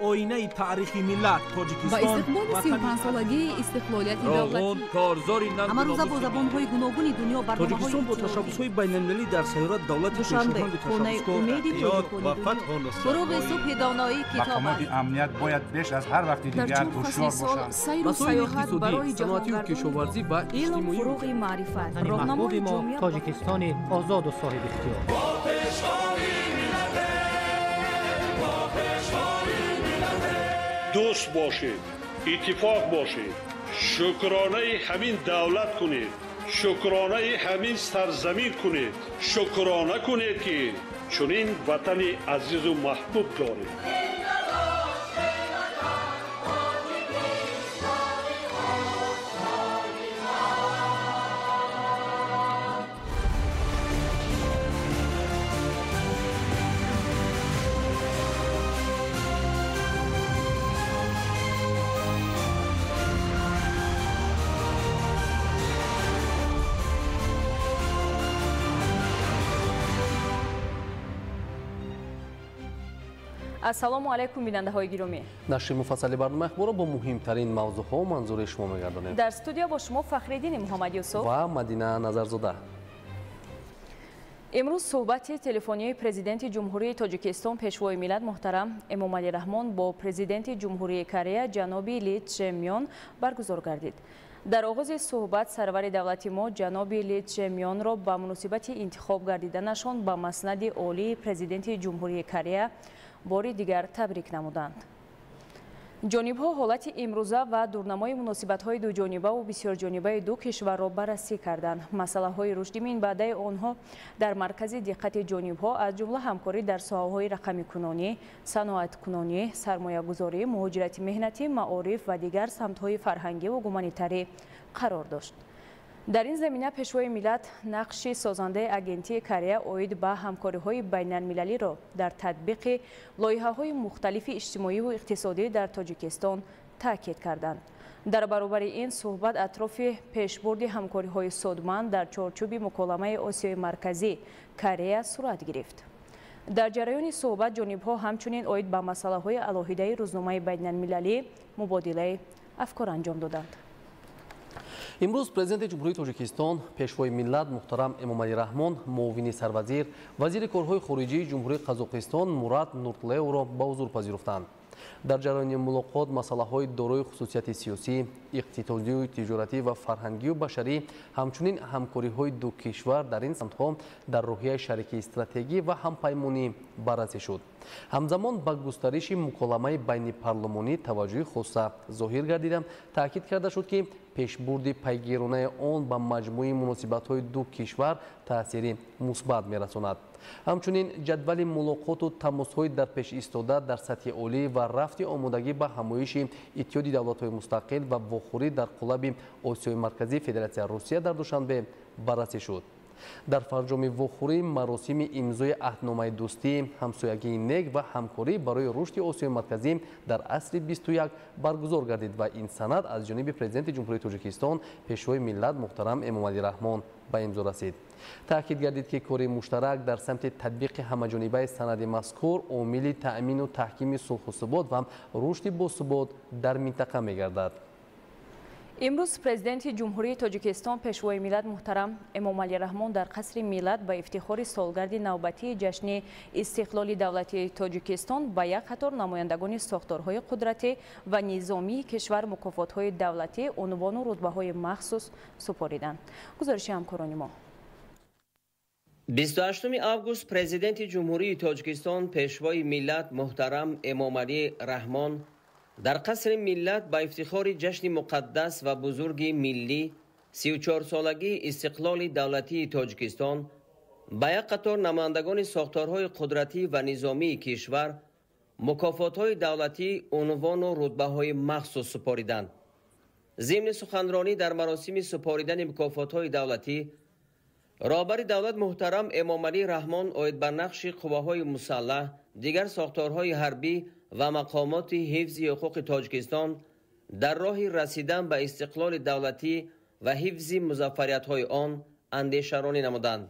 Оинаи таърихи миллат Тоҷикистон ба истиқболи 35-солагии истиқлолияти давлатӣ корзори ҳамарӯза бо забонҳои гуногуни дунё Тоҷикистон бо ташаббусҳои байналмилалӣ дар сайёра давлати Душанбе, хонаи умеди ва фатҳу нусрат. Фуруғи субҳи доноӣ китоб Мақомоти амният бояд беш аз ҳар вақти дар дигар чор фасли ҳушёр сол бошанд. сайру Масоили саёҳат иқтисодӣ, барои саноатию ҷаҳонгардони кишоварзӣ ва илм, иҷтимоӣ фуруғи маърифат, Ватани роҳнамои маҳбуби мо ҷомеа Тоҷикистони озоду соҳибихтиёр. Дӯст бошед, иттифоқ бошед, шукронаи ҳамин давлат кунед, шукронаи ҳамин сарзамин кунед, шукрона кунед, ки чунин ватани азизу маҳбуб доред. Ассалому алайкум, бинандаҳои гиромӣ. Нашри муфассали барномаи ахборро бо муҳимтарин мавзӯъҳо манзури шумо мегардонем. Дар студия бо шумо Фахриддини Муҳаммадюсуф ва Мадина Назарзода. Имрӯз суҳбати телефонии президенти Ҷумҳурии Тоҷикистон, пешвои миллат муҳтарам Эмомалӣ Раҳмон бо президенти Ҷумҳурии Корея ҷаноби Ли Чже Мён баргузор гардид. Дар оғози суҳбат сарвари давлати мо ҷаноби Ли Чже Мёнро ба муносибати интихоб гардиданашон ба маснади олии президенти Ҷумҳурии Корея бори дигар табрик намуданд. Ҷонибҳо ҳолати имрӯза ва дурнамои муносибатҳои дуҷонибаву бисёрҷонибаи ду кишварро баррасӣ карданд. Масъалаҳои рушди минбаъдаи онҳо дар маркази диққати ҷонибҳо, аз ҷумла ҳамкорӣ дар соҳаҳои рақамикунонӣ, саноаткунонӣ, сармоягузорӣ, муҳоҷирати меҳнатӣ, маориф ва дигар самтҳои фарҳангиву гуманитарӣ қарор дошт. Дар ин замина пешвои миллат нақши созандаи агентии Корея оид ба ҳамкориҳои байналмилалиро дар татбиқи лоиҳаҳои мухталифи иҷтимоиву иқтисодӣ дар Тоҷикистон таъкид карданд. Дар баробари ин суҳбат атрофи пешбурди ҳамкориҳои судманд дар чорчӯби муколамаи Осиёи Марказӣ Корея сурат гирифт. Дар ҷараёни суҳбат ҷонибҳо ҳамчунин оид ба масъалаҳои алоҳидаи рӯзномаи байналмилалӣ мубодилаи афкор анҷом доданд. Имрӯз президенти Ҷумҳурии Тоҷикистон, пешвои миллат муҳтарам Эмомалӣ Раҳмон, муовини сарвазир, вазири корҳои хориҷии Ҷумҳурии Қазоқистон Мурат Нуртлеуро ба ҳузур пазируфтанд. Дар ҷараёни мулоқот масъалаҳои дорои хусусияти сиёсӣ, иқтисодию тиҷоратӣ ва фарҳангию башарӣ, ҳамчунин ҳамкориҳои ду кишвар дар ин самтҳо дар рӯҳияи шарикии стратегӣ ва ҳампаймонӣ баррасӣ шуд. Ҳамзамон ба густариши муколамаи байнипарлумонӣ таваҷҷӯҳи хоса зоҳир гардида, таъкид карда шуд, ки пешбурди пайгиронаи он ба маҷмӯи муносибатҳои ду кишвар таъсири мусбат мерасонад. Ҳамчунин ҷадвали мулоқоту тамосҳои дар пеш истода дар сатҳи олӣ ва рафти омодагӣ ба ҳамоиши Иттиҳоди давлатҳои мустақил ва вохӯрӣ дар қолаби Осиёи Марказӣ Федератсияи Русия дар Душанбе баррасӣ шуд. Дар фарҷоми вохӯрӣ маросими имзои аҳдномаи дӯстӣ, ҳамсоягии нек ва ҳамкорӣ барои рушди Осиёи Марказӣ дар асри 21 баргузор гардид ва ин санад аз ҷониби президенти Ҷумҳурии Тоҷикистон, пешвои миллат муҳтарам Эмомалӣ Раҳмон ба имзо расид. Таъкид гардид, ки кори муштарак дар самти татбиқи ҳамаҷонибаи санади мазкур омили таъмину таҳкими сулҳу субот ва рушди босубот дар минтақа мегардад. Имрӯз президенти Ҷумҳурии Тоҷикистон, пешвои миллат муҳтарам Эмомалӣ Раҳмон дар қасри миллат ба ифтихори солгарди навбатии ҷашни истиқлоли давлатии Тоҷикистон ба як қатор намояндагони сохторҳои қудратӣ ва низомии кишвар мукофотҳои давлатӣ, унвону рутбаҳои махсус супориданд. Гузориши ҳамкорони мо. 28 август президенти Ҷумҳурии Тоҷикистон, пешвои миллат муҳтарам Эмомалӣ Раҳмон дар қасри миллат ба ифтихори ҷашни муқаддас ва бузурги миллӣ 34-солагии истиқлоли давлатии Тоҷикистон ба як қатор намояндагони сохторҳои қудратӣ ва низомии кишвар мукофотҳои давлатӣ, унвону рутбаҳои махсус супориданд. Зимни суханронӣ дар маросими супоридани мукофотҳои давлатӣ роҳбари давлат муҳтарам Эмомалӣ Раҳмон оид ба нақши қувваҳои мусаллаҳ, дигар сохторҳои ҳарбӣ ва мақомоти ҳифзи ҳуқуқи Тоҷикистон дар роҳи расидан ба истиқлоли давлатӣ ва ҳифзи музаффариятҳои он андешаронӣ намуданд.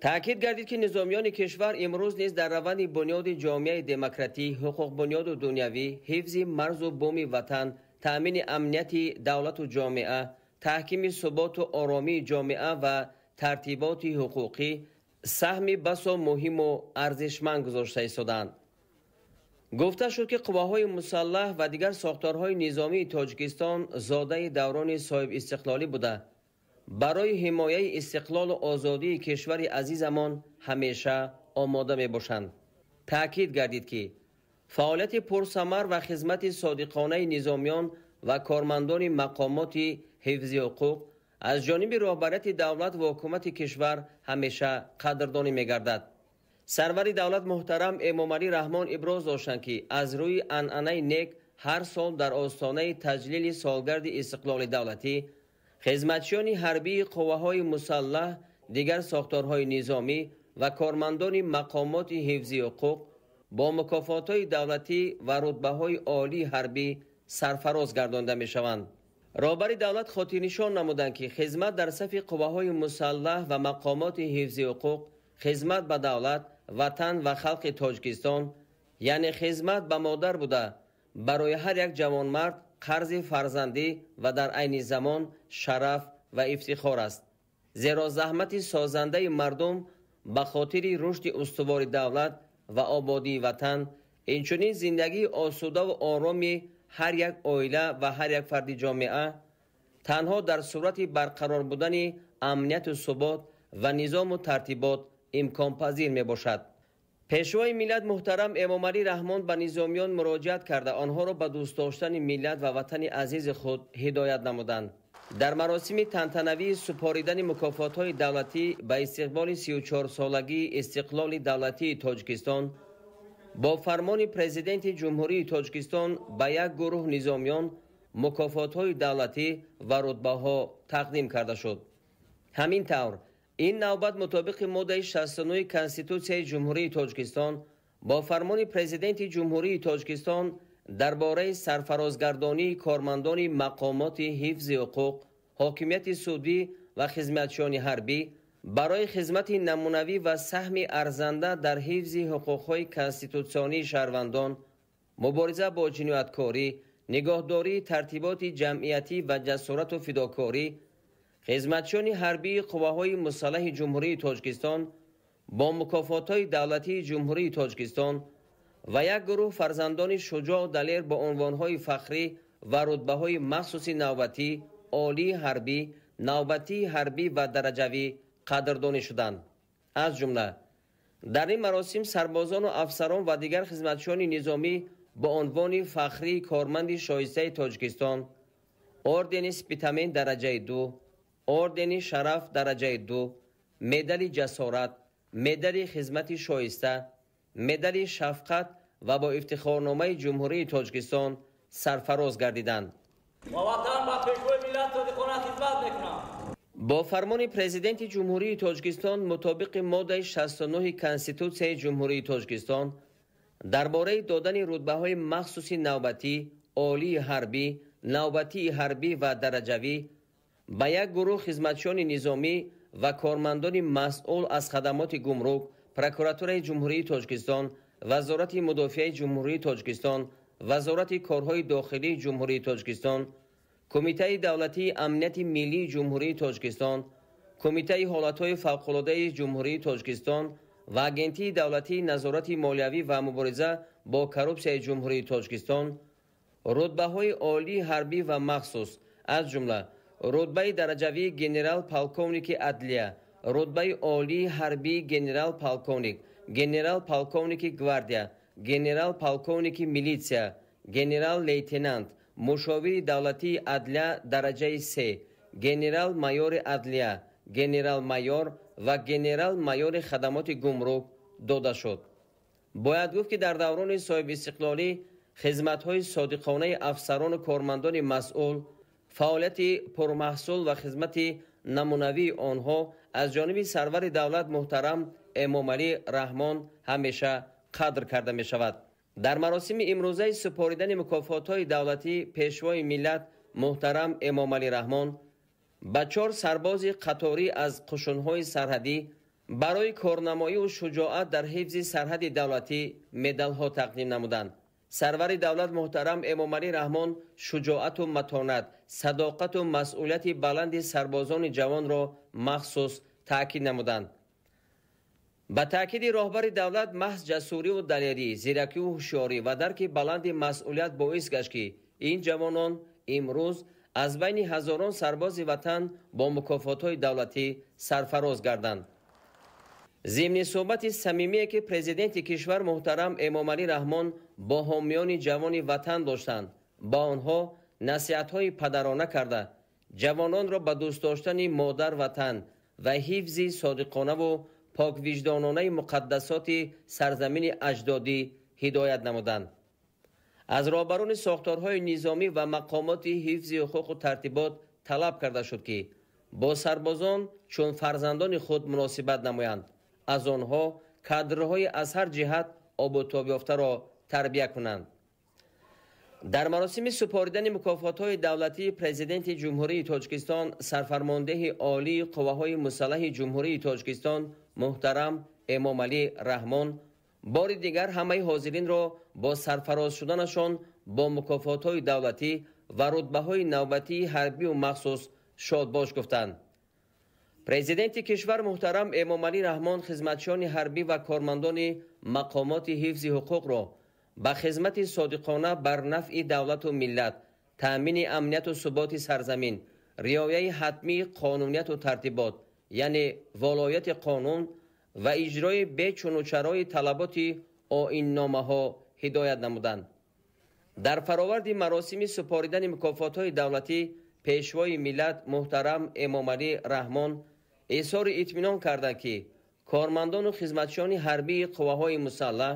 Таъкид гардид, ки низомиёни кишвар имрӯз низ дар раванди бунёди ҷомеаи демократӣ, ҳуқуқбунёду дунявӣ, ҳифзи марзу буми ватан, таъмини амнияти давлату ҷомеа, таҳкими суботу оромии ҷомеа ва тартиботи ҳуқуқӣ саҳми басо муҳиму арзишманд гузошта истодаанд. Гуфта шуд, ки қувваҳои мусаллаҳ ва дигар сохторҳои низомии Тоҷикистон зодаи даврони соҳибистиқлолӣ буда, барои ҳимояи истиқлолу озодии кишвари азизамон ҳамеша омода мебошанд. Таъкид гардид, ки фаъолияти пурсамар ва хизмати содиқонаи низомиён ва кормандони мақомоти ҳифзи ҳуқуқ аз ҷониби роҳбарияти давлат ва ҳукумати кишвар ҳамеша қадрдонӣ мегардад. Сарвари давлат муҳтарам Эмомалӣ Раҳмон иброз доштанд, ки аз рӯи анъанаи нек ҳар сол дар остонаи таҷлили солгарди истиқлоли давлатӣ хизматчиёни ҳарбии қувваҳои мусаллаҳ, дигар сохторҳои низомӣ ва кормандони мақомоти ҳифзи ҳуқуқ бо мукофотҳои давлатӣ ва рутбаҳои олии ҳарбӣ сарфароз гардонда мешаванд. Роҳбари давлат хотирнишон намуданд, ки хизмат дар сафи қувваҳои мусаллаҳ ва мақомоти ҳифзи ҳуқуқ, хизмат ба давлат, ватан ва халқи Тоҷикистон, яъне хизмат ба модар буда, барои ҳар як ҷавонмард қарзи фарзандӣ ва дар айни замон шараф ва ифтихор аст. Зеро заҳмати созандаи мардум ба хотири рушди устувори давлат ва ободии ватан, инчунин зиндагии осудаву ороми ҳар як оила ва ҳар як фарди ҷомеа танҳо дар сурати барқарор будани амнияту субот ва низому тартибот имконпазир мебошад. Пешвои миллат муҳтарам Эмомалӣ Раҳмон ба низомиён муроҷиат карда, онҳоро ба дӯст доштани миллат ва ватани азизи худ ҳидоят намуданд. Дар маросими тантанавии супоридани мукофотҳои давлатӣ ба истиқболи 34-солагии истиқлоли давлатии Тоҷикистон бо фармони Президенти Ҷумҳурии Тоҷикистон ба як гурӯҳ низомиён мукофотҳои давлатӣ ва рутбаҳо тақдим карда шуд. Ҳамин тавр, ин навбат мутобиқи моддаи 69 Конститутсияи Ҷумҳурии Тоҷикистон бо фармони Президенти Ҷумҳурии Тоҷикистон дар бораи сарфарозгардонии кормандони мақомоти ҳифзи ҳуқуқ, ҳокимияти судӣ ва хизматчиёни ҳарбӣ барои хизмати намунавӣ ва саҳми арзанда дар ҳифзи ҳуқуқҳои конститутсионии шаҳрвандон, мубориза бо ҷинояткорӣ, нигоҳдории тартиботи ҷамъиятӣ ва ҷасорату фидокорӣ, хизматчиёни ҳарбии қувваҳои мусаллаҳи Ҷумҳурии Тоҷикистон бо мукофотҳои давлатии Ҷумҳурии Тоҷикистон ва як гурӯҳ фарзандони шуҷоъ далер бо унвонҳои фахрӣ ва рутбаҳои махсуси навбатӣ, олии ҳарбӣ, навбатии ҳарбӣ ва дараҷавӣ қадрдонӣ шуданд. Аз ҷумла дар ин маросим сарбозону афсарон ва дигар хизматчиёни низомӣ бо унвони фахрии корманди шоистаи Тоҷикистон, ордени Спитамен дараҷаи 2, ордени Шараф дараҷаи 2, медали ҷасорат, медали хизмати шоиста, медали шафқат ва бо ифтихорномаи Ҷумҳурии Тоҷикистон сарфароз гардиданд. Ба ватан ва пешвои миллат содиқона хизмат мекунам. Бо фармони Президенти Ҷумҳурии Тоҷикистон мутобиқи моддаи 69 Конститутсияи Ҷумҳурии Тоҷикистон дар бораи додани рутбаҳои махсуси навбатӣ, олии ҳарбӣ, навбатии ҳарбӣ ва дараҷавӣ ба як гурӯҳ хизматчиёни низомӣ ва кормандони масъул аз хадамоти гумрук, Прокуратураи Ҷумҳурии Тоҷикистон, Вазорати мудофиаи Ҷумҳурии Тоҷикистон, Вазорати корҳои дохилии Ҷумҳурии Тоҷикистон, Кумитаи давлатии амнияти миллии Ҷумҳурии Тоҷикистон, Кумитаи ҳолатҳои фавқулодаи Ҷумҳурии Тоҷикистон ва Агентии давлатии назорати молиявӣ ва мубориза бо коррупсияи Ҷумҳурии Тоҷикистон рутбаҳои олии ҳарбӣ ва махсус, аз ҷумла рутбаи дараҷавии генерал-полковники адлия, рутбаи олии ҳарбии генерал-полковник, генерал-полковники гвардия, генерал-полковники милитсия, генерал-лейтенант, мушовири давлатии адлия дараҷаи 3, генерал-майори адлия, генерал-майор ва генерал-майори хадамоти гумрук дода шуд. Бояд гуфт, ки дар даврони соҳибистиқлолӣ хизматҳои содиқонаи афсарону кормандони масъул, фаъолияти пурмаҳсул ва хизмати намунавии онҳо аз ҷониби сарвари давлат муҳтарам Эмомалӣ Раҳмон ҳамеша қадр карда мешавад. Дар маросими имрӯзаи супоридани мукофотҳои давлатӣ пешвои миллат муҳтарам Эмомалӣ Раҳмон ба 4 сарбози қаторӣ аз қушунҳои сарҳадӣ Барои корнамоиву шуҷоат дар ҳифзи сарҳади давлатӣ медалҳо тақдим намуданд. Сарвари давлат муҳтарам Эмомалӣ Раҳмон шуҷоату матонат, садоқату масъулияти баланди сарбозони ҷавонро махсус таъкид намуданд. Ба таъкиди роҳбари давлат, маҳз ҷасуриву далерӣ, зиракиву ҳушёрӣ ва дарки баланди масъулият боис гашт, ки ин ҷавонон имрӯз аз байни ҳазорон сарбози ватан бо мукофотҳои давлатӣ сарфароз гарданд. Зимни суҳбати самимие, ки президенти кишвар муҳтарам Эмомалӣ Раҳмон бо ҳомиёни ҷавони ватан доштанд, ба онҳо насиҳатҳои падарона карда, ҷавононро ба дӯст доштани модар ватан ва ҳифзи содиқонаву поквиҷдононаи муқаддасоти сарзамини аҷдодӣ ҳидоят намуданд. Аз роҳбарони сохторҳои низомӣ ва мақомоти ҳифзи ҳуқуқу тартибот талаб карда шуд, ки бо сарбозон чун фарзандони худ муносибат намоянд, аз онҳо кадрҳои аз ҳар ҷиҳат обутобёфтаро тарбия кунанд. Дар маросими супоридани мукофотҳои давлатии Президенти Ҷумҳурии Тоҷикистон, сарфармондеҳи олии қувваҳои мусаллаҳи Ҷумҳурии Тоҷикистон муҳтарам Эмомалӣ Раҳмон бори дигар ҳамаи ҳозиринро бо сарфароз шуданашон бо мукофотҳои давлатӣ ва рутбаҳои навбатии ҳарбию махсус шодбош гуфтанд. Президенти кишвар муҳтарам Эмомалӣ Раҳмон хизматчиёни ҳарбӣ ва кормандони мақомоти ҳифзи ҳуқуқро ба хизмати содиқона бар нафъи давлату миллат, таъмини амнияту суботи сарзамин, риояи ҳатмии қонунияту тартибот, яъне волояти қонун ва иҷрои бечунучарои талаботи оинномаҳо ҳидоят намуданд. Дар фароварди маросими супоридани мукофотҳои давлатӣ Пешвои миллат муҳтарам Эмомалӣ Раҳмон изҳори итминон карданд, ки кормандону хизматчиёни ҳарбии қувваҳои мусаллаҳ,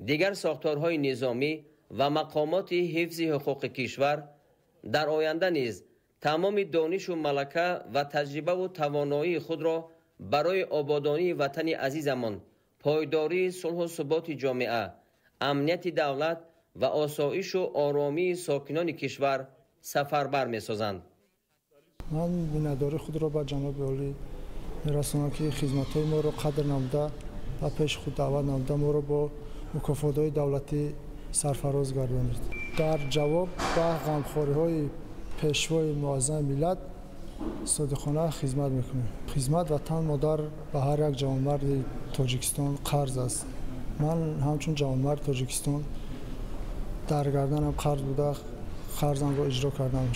дигар сохторҳои низомӣ ва мақомоти ҳифзи ҳуқуқи кишвар дар оянда низ тамоми донишу малака ва таҷрибаву тавоноии худро барои ободонии ватани азизамон, пойдории сулҳу суботи ҷомеа, амнияти давлат ва осоишу оромии сокинони кишвар сафарбар месозанд. Ман миннатдории худро ба ҷаноби олӣ мерасонам, ки хизматҳои моро қадр намуда ва пеши худ даъват намуда моро бо мукофотҳои давлатӣ сарфароз гардонид. Дар ҷавоб ба ғамхориҳои пешвои муаззами миллат содиқона хизмат мекунем. Хизмат ватан модар ба ҳар як ҷавонмарди Тоҷикистон қарз аст. Ман ҳамчун ҷавонмарди Тоҷикистон дар гарданам қарз буда, қарзамро иҷро кардам.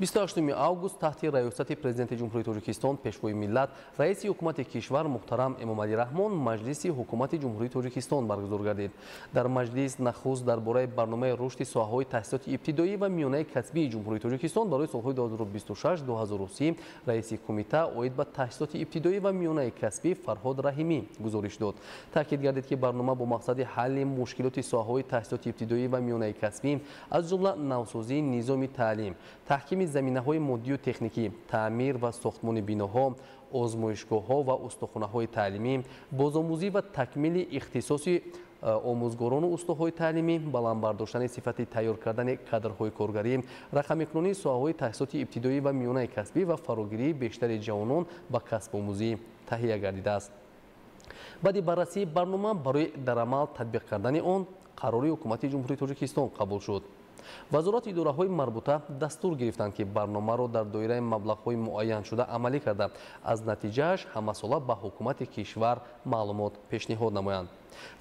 28 август таҳти раёсати Президенти Ҷумҳурии Тоҷикистон, Пешвои миллат, раиси ҳукумати кишвар муҳтарам Эмомалӣ Раҳмон Маҷлиси ҳукумати Ҷумҳурии Тоҷикистон баргузор гардид. Дар маҷлис нахуст дар бораи барномаи рушди соҳаҳои таҳсилоти ибтидоӣ ва миёнаи касбии Ҷумҳурии Тоҷикистон барои солҳои 2026-2030 раиси кумита оид ба таҳсилоти ибтидоӣ ва миёнаи касбӣ Фарҳод Раҳимӣ гузориш дод. Таъкид гардид, ки барнома бо мақсади ҳалли мушкилоти соҳаҳои таҳсилоти ибтидоӣ ва миёнаи касбӣ, аз ҷумла навсозии низоми таълим, таҳкими заминаҳои моддию техникӣ, таъмир ва сохтмони биноҳо, озмоишгоҳҳо ва устохонаҳои таълимӣ, бозомӯзӣ ва такмили ихтисоси омӯзгорону устоҳои таълимӣ, баланд бардоштани сифати тайёр кардани кадрҳои коргарӣ, рақамикунонии соҳаҳои таҳсилоти ибтидоӣ ва миёнаи касбӣ ва фарогирии бештари ҷавонон ба касбомӯзӣ таҳия гардидааст. Баъди баррасии барнома барои дар амал татбиқ кардани он қарори ҳукумати Ҷумҳурии Тоҷикистон қабул шуд. Вазорати идораҳои марбута дастур гирифтанд, ки барномаро дар доираи маблағҳои муайяншуда амалӣ карда, аз натиҷааш ҳамасола ба ҳукумати кишвар маълумот пешниҳод намоянд.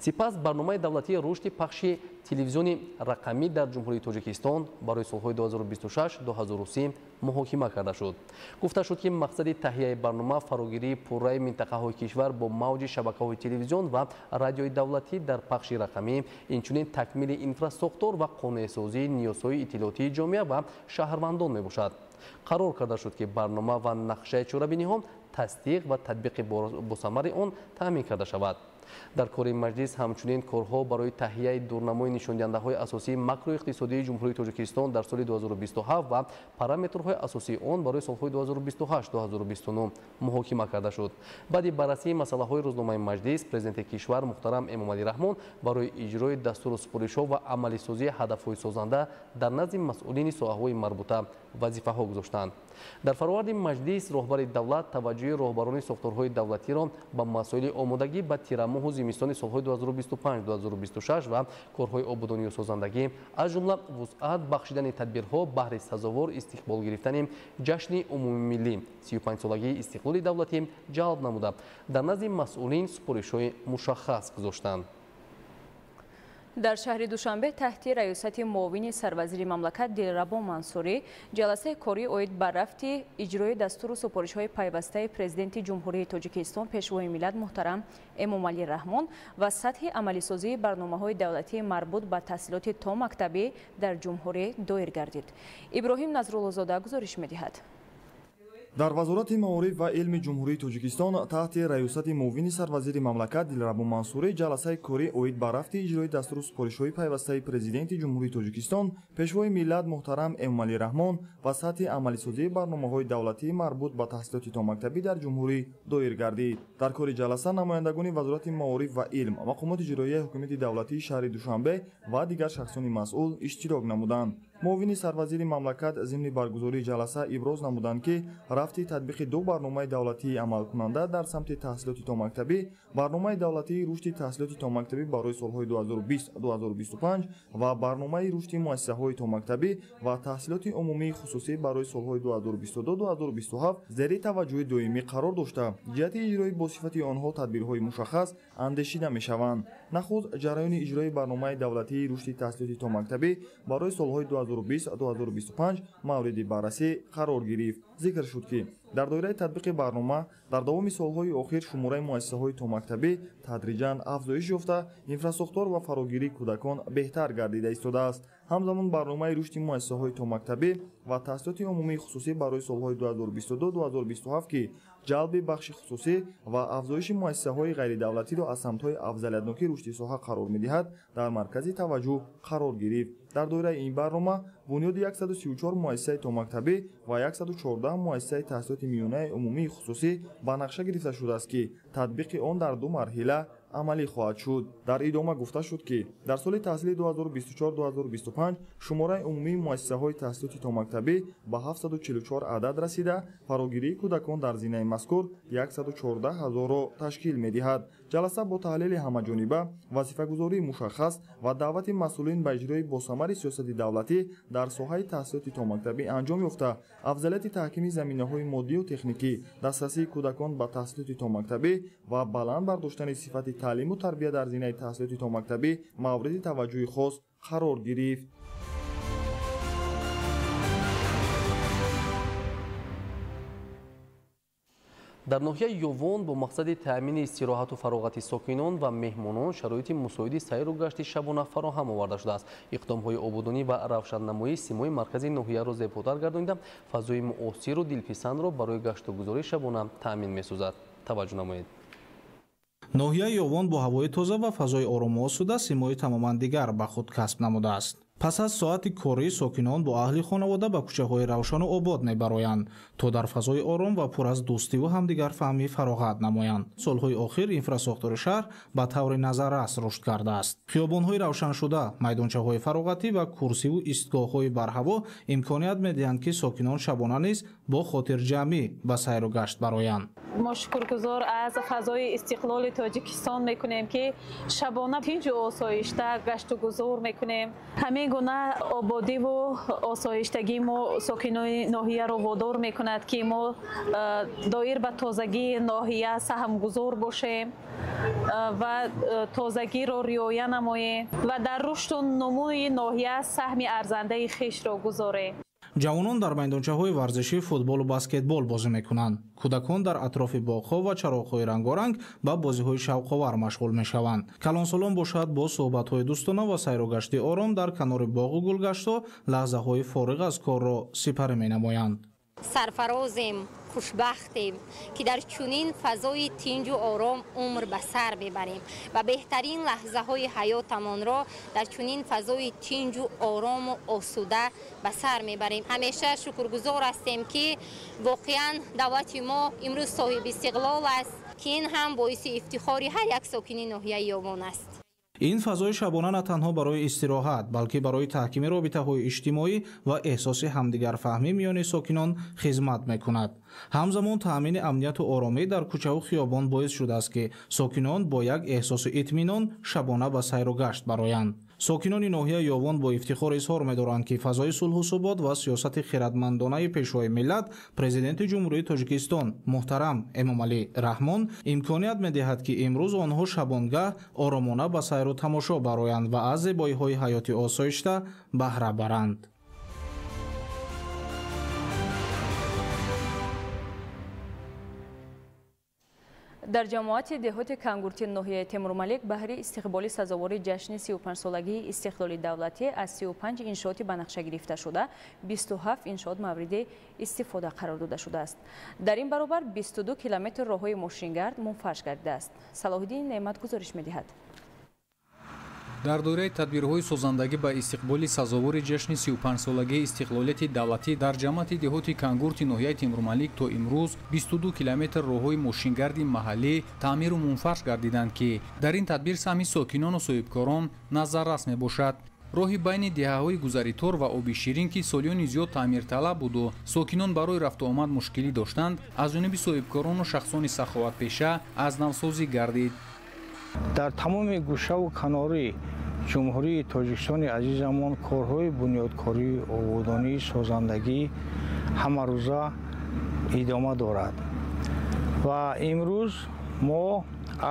Сипас барномаи давлатии рушди пахши телевизиони рақамӣ дар Ҷумҳурии Тоҷикистон барои солҳои 2026-2030 муҳокима карда шуд. Гуфта шуд, ки мақсади таҳияи барнома фарогирии пурраи минтақаҳои кишвар бо мавҷи шабакаҳои телевизион ва радиои давлатӣ дар пахши рақамӣ, инчунин такмили инфрасохтор ва қонеъсозии ниёзҳои иттилоотии ҷомеа ва шаҳрвандон мебошад. Қарор карда шуд, ки барнома ва нақшаи чорабиниҳо тасдиқ ва татбиқи босамари он таъмин карда шавад. Дар кори маҷлис ҳамчунин корҳо барои таҳияи дурнамои нишондиҳандаҳои асосии макроиқтисодии Ҷумҳурии Тоҷикистон дар соли 2027 ва параметрҳои асосии он барои солҳои 2028-2029 муҳокима карда шуд. Баъди баррасии масъалаҳои рӯзномаи маҷлис, Президенти кишвар муҳтарам Эмомалӣ Раҳмон барои иҷрои дастуру супоришҳо ва амалисозии ҳадафҳои созанда дар назди масъулини соҳаҳои марбута вазифаҳо гузоштанд. Дар фароварди маҷлис роҳбари давлат таваҷҷӯҳи роҳбарони сохторҳои давлатиро ба масоили омодагӣ ба тирамоҳу зимистони солҳои 2025-2026 ва корҳои ободонию созандагӣ, аз ҷумла вусъат бахшидани тадбирҳо баҳри сазовор истиқбол гирифтани ҷашни умумимиллӣ 35-солагии истиқлоли давлатӣ ҷалб намуда, дар назди масъулин супоришҳои мушаххас гузоштанд. Дар шаҳри Душанбе таҳти раёсати муовини сарвазири мамлакат Дилрабо Мансурӣ ҷаласаи корӣ оид ба рафти иҷрои дастуру супоришҳои пайвастаи Президенти Ҷумҳурии Тоҷикистон Пешвои миллат муҳтарам Эмомалӣ Раҳмон ва сатҳи амалисозии барномаҳои давлатии марбут ба таҳсилоти томактабӣ дар ҷумҳурӣ доир гардид. Иброҳим Назруллозода гузориш медиҳад. Дар Вазорати маориф ва илми Ҷумҳурии Тоҷикистон таҳти раёсати муовини сарвазири мамлакат Дилрабо Мансурӣ ҷаласаи корӣ оид ба рафти иҷрои дастуру супоришҳои пайвастаи Президенти Ҷумҳурии Тоҷикистон Пешвои миллат муҳтарам Эмомалӣ Раҳмон ва сатҳи амалисозии барномаҳои давлатии марбут ба таҳсилоти томактабӣ дар ҷумҳурӣ доир гардид. Дар кори ҷаласа намояндагони Вазорати маориф ва илм, мақомоти иҷроияи ҳукумати давлатии шаҳри Душанбе ва дигар шахсони масъул иштирок намуданд. Муовини сарвазири мамлакат зимни баргузории ҷаласа иброз намуданд, ки рафти татбиқи ду барномаи давлатии амалкунанда дар самти таҳсилоти томактабӣ, барномаи давлатии рушди таҳсилоти томактабӣ барои солҳои 2020-2025 ва барномаи рушди муассисаҳои томактабӣ ва таҳсилоти умумии хусусӣ барои солҳои 2022-2027 зери таваҷҷӯҳи доимӣ қарор дошта, ҷиҳати иҷрои босифати онҳо тадбирҳои мушаххас андешида мешаванд. Нахуст ҷараёни иҷрои барномаи давлатии рушди таҳсилоти томактабӣ барои солҳои 2020-2025 мавриди баррасӣ қарор гирифт. Зикр шуд, ки дар доираи татбиқи барнома дар давоми солҳои охир шумораи муассисаҳои томактабӣ тадриҷан афзоиш ёфта, инфрасохтор ва фарогирии кӯдакон беҳтар гардида истодааст. Ҳамзамон барномаи рушди муассисаҳои томактабӣ ва таҳсилоти умумии хусусӣ барои солҳои 2022-2027, ки ҷалби бахши хусусӣ ва афзоиши муассисаҳои ғайридавлатиро аз самтҳои афзалиятнокии рушди соҳа қарор медиҳад, дар маркази таваҷҷӯҳ қарор гирифт. Дар доираи ин барнома бунёди 134 муассисаи томактабӣ ва 114 муассисаи таҳсилоти миёнаи умумии хусусӣ ба нақша гирифта шудааст, ки татбиқи он дар ду марҳила амалӣ хоҳад шуд. Дар идома гуфта шуд, ки дар соли таҳсили 2024-2025 шумораи умумии муассисаҳои таҳсилоти томактабӣ ба 744 адад расида, фарогирии кӯдакон дар зинаи мазкур 114 ҳазорро ташкил медиҳад. Ҷаласа бо таҳлили ҳамаҷониба, вазифагузории мушаххас ва даъвати масъулин ба иҷрои босамари сиёсати давлатӣ дар соҳаи таҳсилоти томактабӣ анҷом ёфта, афзалияти таҳкими заминаҳои моддию техникӣ, дастрасии кӯдакон ба таҳсилоти томактабӣ ва баланд бардоштани сифати таълиму тарбия дар зинаи таҳсилоти томактабӣ мавриди таваҷҷӯҳи хос қарор гирифт. Дар ноҳияи Ёвон бо мақсади таъмини истироҳату фароғати сокинон ва меҳмонон шароити мусоиди сайру гашти шабона фароҳам оварда шудааст. Иқдомҳои ободонӣ ва равшаннамоии симои маркази ноҳияро зеботар гардонида, фазои муосиру дилписандро барои гаштугузории шабона таъмин месозад. Таваҷҷӯҳ намоед. Ноҳияи Ёвон бо ҳавои тоза ва фазои орому осуда симои тамоман дигар ба худ касб намудааст. Пас аз соати корӣ сокинон бо аҳли хонавода ба кӯчаҳои равшану обод мебароянд, то дар фазои ором ва пур аз дӯстиву ҳамдигарфаҳмӣ фароғат намоянд. Солҳои охир инфрасохтори шаҳр ба таври назаррас рушд кардааст. Хиёбонҳои равшаншуда, майдончаҳои фароғатӣ ва курсиву истгоҳҳои барҳаво имконият медиҳанд, ки сокинон шабона низ бо хотирҷамъӣ ба сайру гашт бароянд. Мо шукргузор аз фазои истиқлоли Тоҷикистон мекунем, ки шабона тинҷу осоишта гаштугузор мекунем. Ҳамин гуна ободиву осоиштагӣ мо сокинони ноҳияро водор мекунад, ки мо доир ба тозагии ноҳия саҳмгузор бошем ва тозагиро риоя намоем ва дар рушду нумӯи ноҳия саҳми арзандаи хешро гузорем. Ҷавонон дар майдончаҳои варзишӣ футболу баскетбол бозӣ мекунанд. Кӯдакон дар атрофи боғҳо ва чароғҳои рангоранг ба бозиҳои шавқовар машғул мешаванд. Калонсолон бошад бо суҳбатҳои дӯстона ва сайру гашти ором дар канори боғу гулгаштҳо лаҳзаҳои фориғ аз корро сипарӣ менамоянд. Сарфарозем, хушбахтем, ки дар чунин фазои тинҷу ором умр ба сар мебарем ва беҳтарин лаҳзаҳои ҳаётамонро дар чунин фазои тинҷу орому осуда ба сар мебарем. Ҳамеша шукргузор ҳастем, ки воқеан давлати мо имрӯз соҳиби истиқлол аст, ки ин ҳам боиси ифтихори ҳар як сокини ноҳияи Ёвон аст. Ин фазои шабона на танҳо барои истироҳат, балки барои таҳкими робитаҳои иҷтимоӣ ва эҳсоси ҳамдигарфаҳмӣ миёни сокинон хизмат мекунад. Ҳамзамон таъмини амнияту оромӣ дар кӯчаву хиёбон боис шудааст, ки сокинон бо як эҳсосу итминон шабона ба сайру гашт бароянд. Сокинони ноҳияи Ёвон бо ифтихор изҳор медоранд, ки фазои сулҳу субот ва сиёсати хиратмандонаи Пешвои миллат, Президенти Ҷумҳурии Тоҷикистон муҳтарам Эмомалӣ Раҳмон имконият медиҳад, ки имрӯз онҳо шабонгаҳ оромона ба сайру тамошо бароянд ва аз зебоиҳои ҳаёти осоишта баҳра баранд. Дар ҷамоати деҳоти Кангурти ноҳияи Темурмалик баҳри истиқболи сазовори ҷашни 35-солагии истиқлоли давлатӣ аз 35 иншооти ба нақша гирифташуда 27 иншоот мавриди истифода қарор дода шудааст. Дар ин баробар 22 километр роҳҳои мошингард мунфарш гардидааст. Салоҳиддин Неъмат гузориш медиҳад. Дар доираи тадбирҳои созандагӣ ба истиқболи сазовори ҷашни 35-солагии истиқлолияти давлатӣ дар ҷамоати деҳоти Кангурти ноҳияи Темурмалик то имрӯз 22 километр роҳҳои мошингарди маҳаллӣ таъмиру мунфарш гардиданд, ки дар ин тадбир саҳми сокинону соҳибкорон назаррас мебошад. Роҳи байни деҳаҳои Гузаритор ва Оби Ширин, ки солиёни зиёд таъмирталаб буду сокинон барои рафтуомад мушкилӣ доштанд, аз ҷониби соҳибкорону шахсони саховатпеша аз навсозӣ гардид. Дар тамоми гӯшаву канори Ҷумҳурии Тоҷикистони азизамон корҳои бунёдкорӣ, ободонӣ, созандагӣ ҳамарӯза идома дорад ва имрӯз мо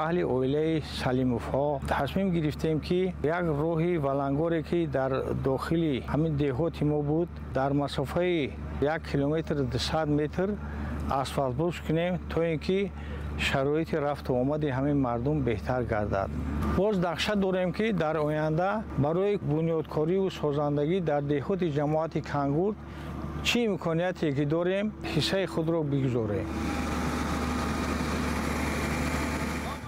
аҳли оилаи Салимовҳо тасмим гирифтем, ки як роҳи валангоре, ки дар дохили ҳамин деҳоти мо буд, дар масофаи 1 километр 200 метр асфалтпӯш кунем, то ин ки шароити рафту омади ҳамин мардум беҳтар гардад. Боз нақша дорем, ки дар оянда барои бунёдкориву созандагӣ дар деҳоти ҷамоати Кангурт чӣ имконияте ки дорем, ҳиссаи худро бигузорем.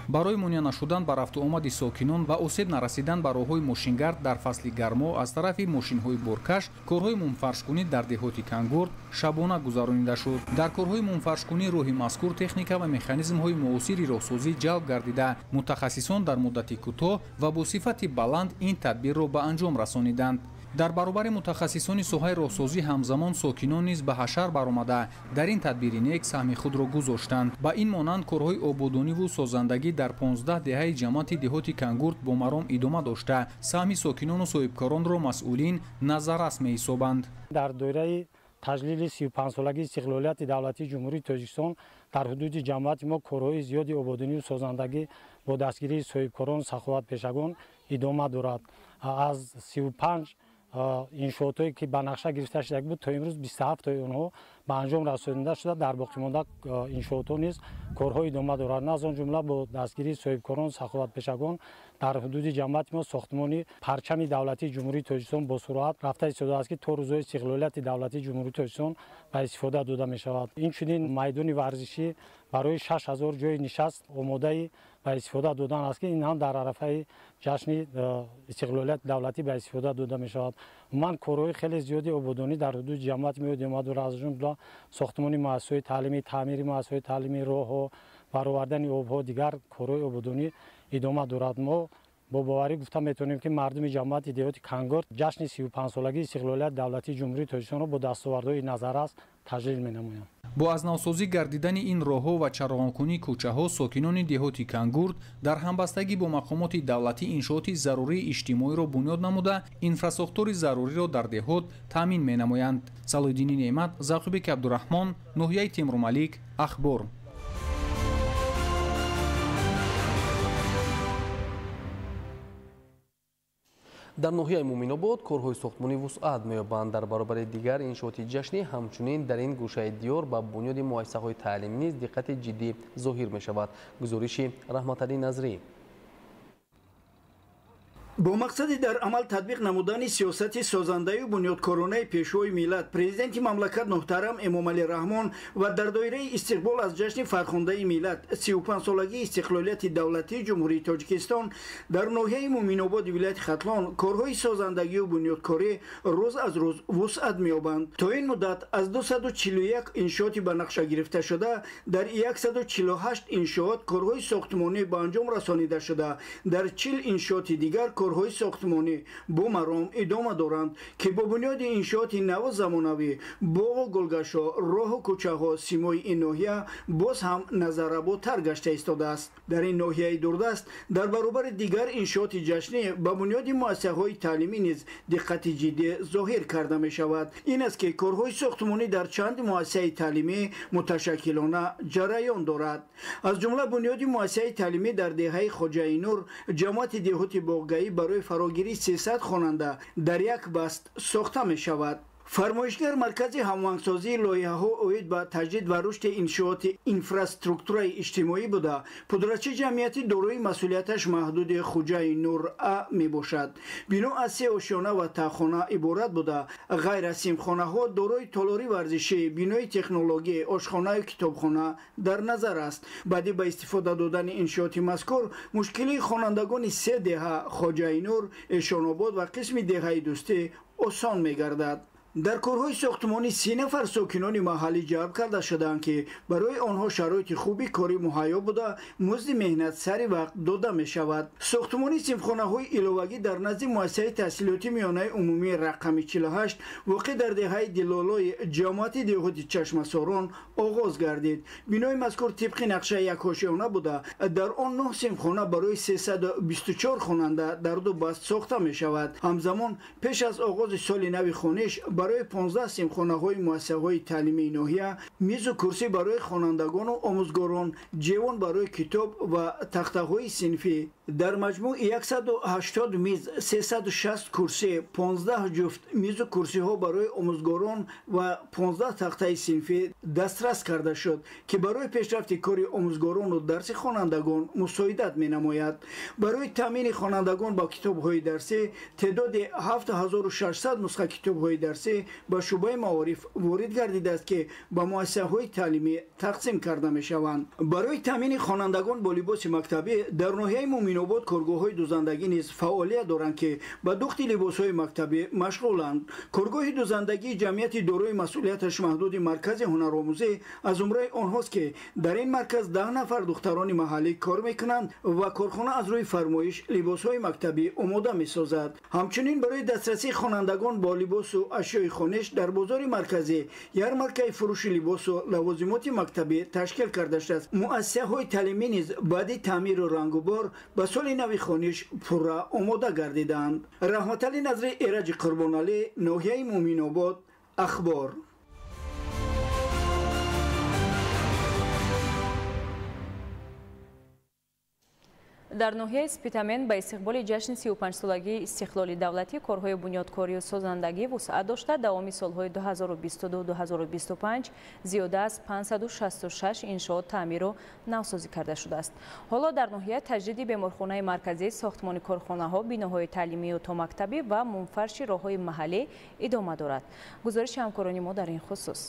Барои монеа нашудан ба рафтуомади сокинон ва осеб нарасидан ба роҳҳои мошингард дар фасли гармо аз тарафи мошинҳои боркаш корҳои мунфаршкунӣ дар деҳоти Кангурт шабона гузаронида шуд. Дар корҳои мунфаршкунӣ роҳи мазкур техника ва механизмҳои муосири роҳсозӣ ҷалб гардида, мутахассисон дар муддати кӯтоҳ ва бо сифати баланд ин тадбирро ба анҷом расониданд. Дар баробари мутахассисони соҳаи роҳсозӣ ҳамзамон сокинон низ ба ҳашар баромада дар ин тадбири нек саҳми худро гузоштанд. Ба ин монанд корҳои ободониву созандагӣ дар 15 деҳаи ҷамоати деҳоти Кангурт бо маром идома дошта, саҳми сокинону соҳибкоронро масъулин назаррас меҳисобанд. Дар доираи таҷлили 35-солагии истиқлолияти давлатии Ҷумҳурии Тоҷикистон дар ҳудуди ҷамоати мо корҳои зиёди ободониву созандагӣ бо дастгирии соҳибкорону саховатпешагон идома дорад. Аз 35 иншоотҳое ки ба нақша гирифта шуда буд, то имрӯз 27тои онҳо ба анҷом расонида шуда, дар боқимонда иншоотҳо низ корҳо идома дорад. Аз он ҷумла бо дастгирии соҳибкорон саховатпешагон дар ҳудуди ҷамоати мо сохтмони парчами давлатии Ҷумҳурии Тоҷикистон бо суръат рафта истодааст, ки то рӯзҳои истиқлолияти давлатии Ҷумҳурии Тоҷикистон ба истифода дода мешавад. Инчунин майдони варзишӣ барои 6000 ҷои нишаст омодаи ба истифода додан аст, ки ин ҳам дар арафаи ҷашни истиқлолияти давлатӣ ба истифода дода мешавад. Умуман корҳои хеле зиёди ободонӣ дар ҳудуди ҷамоати мо идома дорад, аз ҷумла сохтмони муассисаҳои таълимӣ, таъмири муассисаҳои таълимӣ, роҳҳо, баровардани обҳо, дигар корҳои ободонӣ идома дорад. Мо бо боварӣ гуфта метавонем, ки мардуми ҷамоати деҳоти Кангурт ҷашни 35-солагии истиқлолияти давлатии Ҷумҳурии Тоҷикистонро бо дастовардҳои назаррас таҷлил менамоянд. Бо аз навсозӣ гардидани ин роҳҳо ва чароғонкунии кӯчаҳо сокинони деҳоти Кангурт дар ҳамбастагӣ бо мақомоти давлатӣ иншооти зарурии иҷтимоиро бунёд намуда, инфрасохтори заруриро дар деҳот таъмин менамоянд. Салоҳиддини Неъмат, Завқибек Абдураҳмон, ноҳияи Темурмалик, Ахбор. Дар ноҳияи Муминобод корҳои сохтмонӣ вусъат меёбанд. Дар баробари дигар иншооти ҷашнӣ ҳамчунин дар ин гӯшаи диёр ба бунёди муассисаҳои таълимӣ низ диққати ҷиддӣ зоҳир мешавад. Гузориши Раҳматалӣ Назрӣ. Бо мақсади дар амал татбиқ намудани сиёсати созандаю бунёдкоронаи Пешвои миллат, Президенти мамлакат муҳтарам Эмомалӣ Раҳмон ва дар доираи истиқбол аз ҷашни фархундаи миллат, 35-солагии истиқлолияти давлатии Ҷумҳурии Тоҷикистон, дар ноҳияи Муъминободи вилояти Хатлон корҳои созандагию бунёдкорӣ рӯз аз рӯз вусъат меёбанд. То ин муддат аз 241 иншооти ба нақша гирифташуда дар 148 иншоот корҳои сохтмонӣ ба анҷом расонида шуда, дар 40 иншооти дигар корҳои сохтмонӣ бо маром идома доранд, ки бо бунёди иншооти наву замонавӣ, боғу гулгашо, роҳу кӯчаҳо симои ин ноҳия боз ҳам назарработар гашта истодааст. Дар ин ноҳияи дурдаст дар баробари дигар иншооти ҷашнӣ ба бунёди муассисаҳои таълимӣ низ диққати ҷиддӣ зоҳир карда мешавад. Ин аст, ки корҳои сохтмонӣ дар чанд муассисаи таълимӣ муташаккилона ҷараён дорад. Аз ҷумла бунёди муассисаи таълимӣ дар деҳаи Хоҷаинур, ҷамоати деҳоти Боғгаӣ, барои фарогирии 300 хонанда дар як баст сохта мешавад. Фармоишгар маркази ҳамоҳангсозии лоиҳаҳо оид ба таҷдид ва рушди иншооти инфраструктураи иҷтимоӣ буда, пудрачи ҷамъияти дорои масъулияташ маҳдуди Хуҷаи Нур А мебошад. Бино аз се ошёна ва таҳхона иборат буда, ғайр аз синфхонаҳо дорои толори варзишӣ, бинои технологӣ, ошхонаю китобхона дар назар аст. Баъди ба истифода додани иншооти мазкур мушкилии хонандагони се деҳа Хоҷаи Нур, Эшонобод ва қисми деҳаи Дӯстӣ осон мегардад. Дар корҳои сохтмонӣ 30 нафар сокинони маҳаллӣ ҷалб карда шудаанд, ки барои онҳо шароити хуби корӣ муҳайё буда, музди меҳнат сари вақт дода мешавад. Сохтмонии синфхонаҳои иловагӣ дар назди муассисаи таҳсилоти миёнаи умумии рақами 48 воқеъ дар деҳаи Дилолои ҷамоати деҳоти Чашмасорон оғоз гардид. Бинои мазкур тибқи нақшаи якошёна буда, дар он 9 синфхона барои 324 хонанда дар ду баст сохта мешавад. Ҳамзамон пеш аз оғози соли нави хониш барои 15 синфхонаҳои муассисаҳои таълимии ноҳия мизу курсӣ барои хонандагону омӯзгорон, ҷевон барои китоб ва тахтаҳои синфӣ, дар маҷмӯъ 180 миз, 360 курсӣ, 15 ҷуфт мизу курсиҳо барои омӯзгорон ва 15 тахтаи синфӣ дастрас карда шуд, ки барои пешрафти кори омӯзгорону дарси хонандагон мусоидат менамояд. Барои таъмини хонандагон ба китобҳои дарсӣ теъдоди 7600 нусха китобҳои дарсӣ ба шӯъбаи маориф ворид гардидааст, ки ба муассисаҳои таълимӣ тақсим карда мешаванд. Барои таъмини хонандагон бо либоси мактабӣ дар ноҳияи Муъминобод коргоҳҳои дузандагӣ низ фаъолият доранд, ки ба духти либосҳои мактабӣ машғуланд. Коргоҳи дузандагии ҷамъияти дорои масъулияташ маҳдуди Маркази ҳунаромӯзӣ аз зумраи онҳост, ки дар ин марказ 10 нафар духтарони маҳаллӣ кор мекунанд ва корхона аз рӯи фармоиш либосҳои мактабӣ омода месозад. Ҳамчунин барои дастрасии хонандагон бо либосу ашёи хониш дар бозори марказӣ ярмаркаи фурӯши либосу лавозимоти мактабӣ ташкил карда шудааст. Муассисаҳои таълимӣ низ баъди таъмиру рангубор ба соли нави хониш пурра омода гардиданд. Раҳматалӣ Назри, Эраҷи Қурбоналӣ, ноҳияи Муъминобод, Ахбор. Дар ноҳияи Спитамен ба истиқболи ҷашни 35-солагии истиқлоли давлатӣ корҳои бунёдкорию созандагӣ вусъат дошта, давоми солҳои 2022-2025 зиёда аз 566 иншоот таъмиру навсозӣ карда шудааст. Ҳоло дар ноҳия таҷдиди беморхонаи марказӣ, сохтмони корхонаҳо, биноҳои таълимию томактабӣ ва мунфарши роҳҳои маҳаллӣ идома дорад. Гузориши ҳамкорони мо дар ин хусус.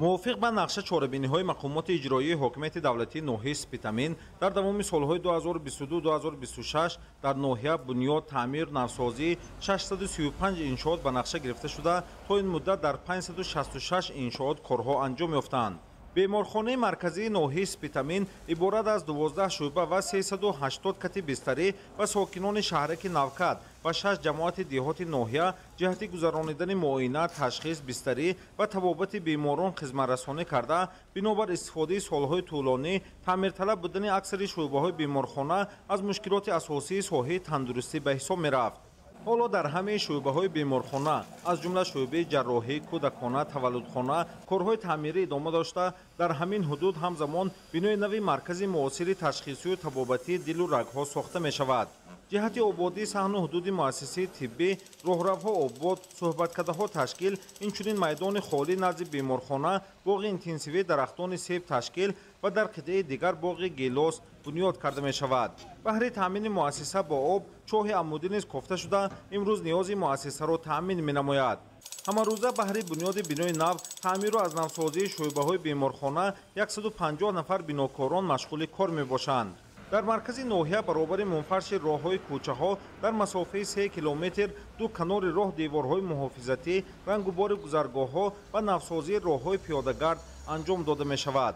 Мувофиқ ба нақша чорабиниҳои мақомоти иҷроии ҳокимияти давлатии ноҳияи Спитамен дар давоми солҳои 2022-2026 дар ноҳия бунёд, таъмир, навсозӣ 635 иншоот ба нақша гирифта шуда, то ин муддат дар 566 иншоот корҳо анҷом ёфтанд. Беморхонаи марказии ноҳияи Спитамен иборат аз 12 шӯъба ва 380 кати бистарӣ ва сокинони шаҳраки Навкат ва 6 ҷамоати деҳоти ноҳия ҷиҳати гузаронидани муоина, ташхис, бистарӣ ва табобати беморон хизматрасонӣ карда, бинобар истифодаи солҳои тӯлонӣ таъмирталаб будани аксари шӯъбаҳои беморхона аз мушкилоти асосии соҳаи тандурустӣ ба ҳисоб мерафт. Ҳоло дар ҳамаи шӯъбаҳои беморхона, аз ҷумла шӯъбаи ҷарроҳӣ, кӯдакона, таваллудхона корҳои таъмирӣ идома дошта, дар ҳамин ҳудуд ҳамзамон бинои нави маркази муосири ташхисию табобатии дилу рагҳо сохта мешавад. Ҷиҳати ободии саҳну ҳудуди муассисаи тиббӣ, роҳравҳо обод, суҳбаткадаҳо ташкил, инчунин майдони холӣ назди беморхона, боғи интенсивии дарахтони себ ташкил ва дар қитъаи дигар боғи гелос бунёд карда мешавад. Баҳри таъмини муассиса бо об чоҳи амудӣ низ кофта шуда, имрӯз ниёзи муассисаро таъмин менамояд. Ҳамарӯза баҳри бунёди бинои нав, таъмиру аз навсозии шӯъбаҳои беморхона 150 нафар бинокорон машғули кор мебошанд. Дар маркази ноҳия баробари мунфарши роҳҳои кӯчаҳо дар масофаи 3 километр ду канори роҳ деворҳои муҳофизатӣ, рангубори гузаргоҳҳо ва навсозии роҳҳои пиёдагард анҷом дода мешавад.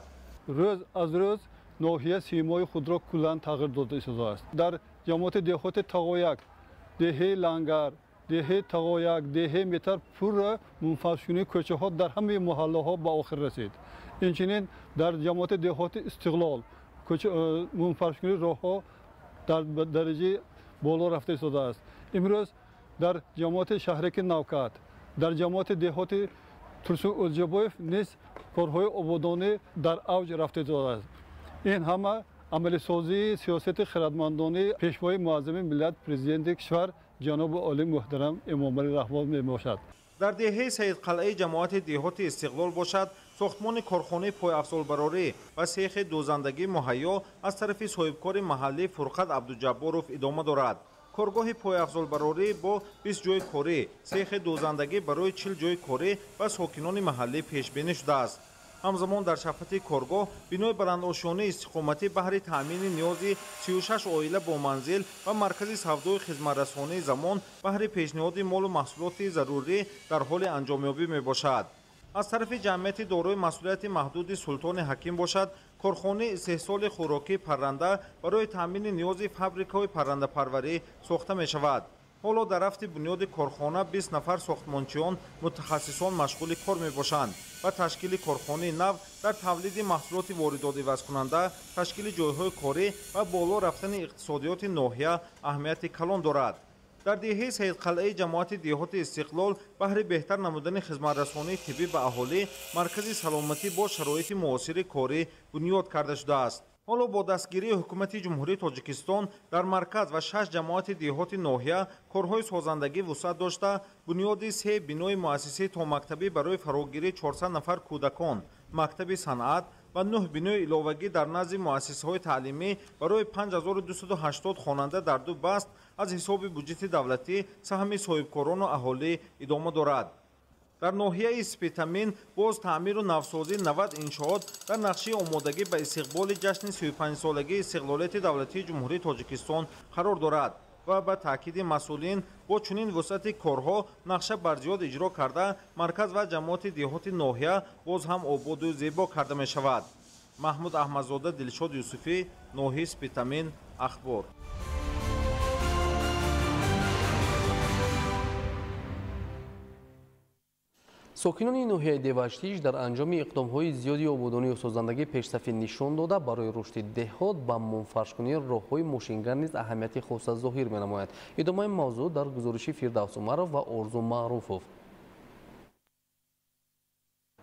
Рӯз аз рӯз ноҳия симои худро куллан тағйир дода истодааст. Дар ҷамоати деҳоти Тағояк, деҳаи Лангар, деҳаи Тағояк, деҳаи Метар пурра мунфаршкунии кӯчаҳо дар ҳамаи маҳаллаҳо ба охир расид. Инчунин дар ҷамоати деҳоти Истиқлол мунфаршкунии роҳҳо дар дараҷаи боло рафта истодааст. Имрӯз дар ҷамоати шаҳраки Навкат, дар ҷамоати деҳоти Турсун Ӯлҷабоев низ корҳои ободонӣ дар авҷ рафта истодааст. Ин ҳама амалисозии сиёсати хирадмандонии Пешвои муаззами миллат, Президенти кишвар ҷаноби олӣ муҳтарам Эмомалӣ Раҳмон мебошад. Дар деҳаи Саидқалъаи ҷамоати деҳоти Истиқлол бошад, сохтмони корхонаи пойафзолбарорӣ ва сехи дӯзандагӣ муҳайё аз тарафи соҳибкори маҳаллӣ Фурқат Абдуҷабборов идома дорад. Коргоҳи пойафзолбарорӣ бо 20 ҷойи корӣ, сехи дӯзандагӣ барои 40 ҷойи корӣ ва сокинони маҳаллӣ пешбинӣ шудааст. Ҳамзамон дар шафати коргоҳ бинои баландошёнаи истиқоматӣ баҳри таъмини ниёзи 36 оила бо манзил ва маркази савдои хизматрасонии замон баҳри пешниҳоди молу маҳсулоти зарурӣ дар ҳоли анҷомёбӣ мебошад. Аз тарафи ҷамъияти дорои масъулияти маҳдуди Султони Ҳаким бошад, корхонаи истеҳсоли хӯрокии парранда барои таъмини ниёзи фабрикаҳои паррандапарварӣ сохта мешавад. Ҳоло дар рафти бунёди корхона 20 нафар сохтмончиён мутахассисон машғули кор мебошанд ва ташкили корхонаи нав дар тавлиди маҳсулоти воридотивазкунанда, ташкили ҷойҳои корӣ ва боло рафтани иқтисодиёти ноҳия аҳамияти калон дорад. Дар деҳаи Саидқалъаи ҷамоати деҳоти Истиқлол баҳри беҳтар намудани хизматрасонии тиббӣ ба аҳолӣ маркази саломатӣ бо шароити муосири корӣ бунёд карда шудааст. Ҳоло бо дастгирии ҳукумати Ҷумҳурии Тоҷикистон дар марказ ва 6 ҷамоати деҳоти ноҳия корҳои созандагӣ вусъат дошта, бунёди 3 бинои муассисаи томактабӣ барои фарогирии 400 нафар кӯдакон, мактаби санъат ва 9 бинои иловагӣ дар назди муассисаҳои таълимӣ барои 5280 хонанда дар ду баст аз ҳисоби буҷети давлатӣ саҳми соҳибкорону аҳолӣ идома дорад. Дар ноҳияи Спитамин боз таъмиру навсозии 90 иншоот дар нақшаи омодагӣ ба истиқболи ҷашни 35-солагии истиқлолияти давлатии Ҷумҳурии Тоҷикистон қарор дорад ва ба таъкиди масъулин бо чунин вусъати корҳо нақша барзиёд иҷро карда, марказ ва ҷамоати деҳоти ноҳия боз ҳам ободу зебо карда мешавад. Маҳмуд Аҳмадзода, Дилшод Юсуфӣ, ноҳияи Спитамин, Ахбор. Сокинони ноҳияи Деваштич дар анҷоми иқдомҳои зиёди ободонию созандагӣ пешсафӣ нишон дода, барои рушди деҳот ба мунфаршкунии роҳҳои мошингар низ аҳамияти хоса зоҳир менамояд. Идомаи мавзӯъ дар гузориши Фирдавс Умаров ва Орзу Маъруфов.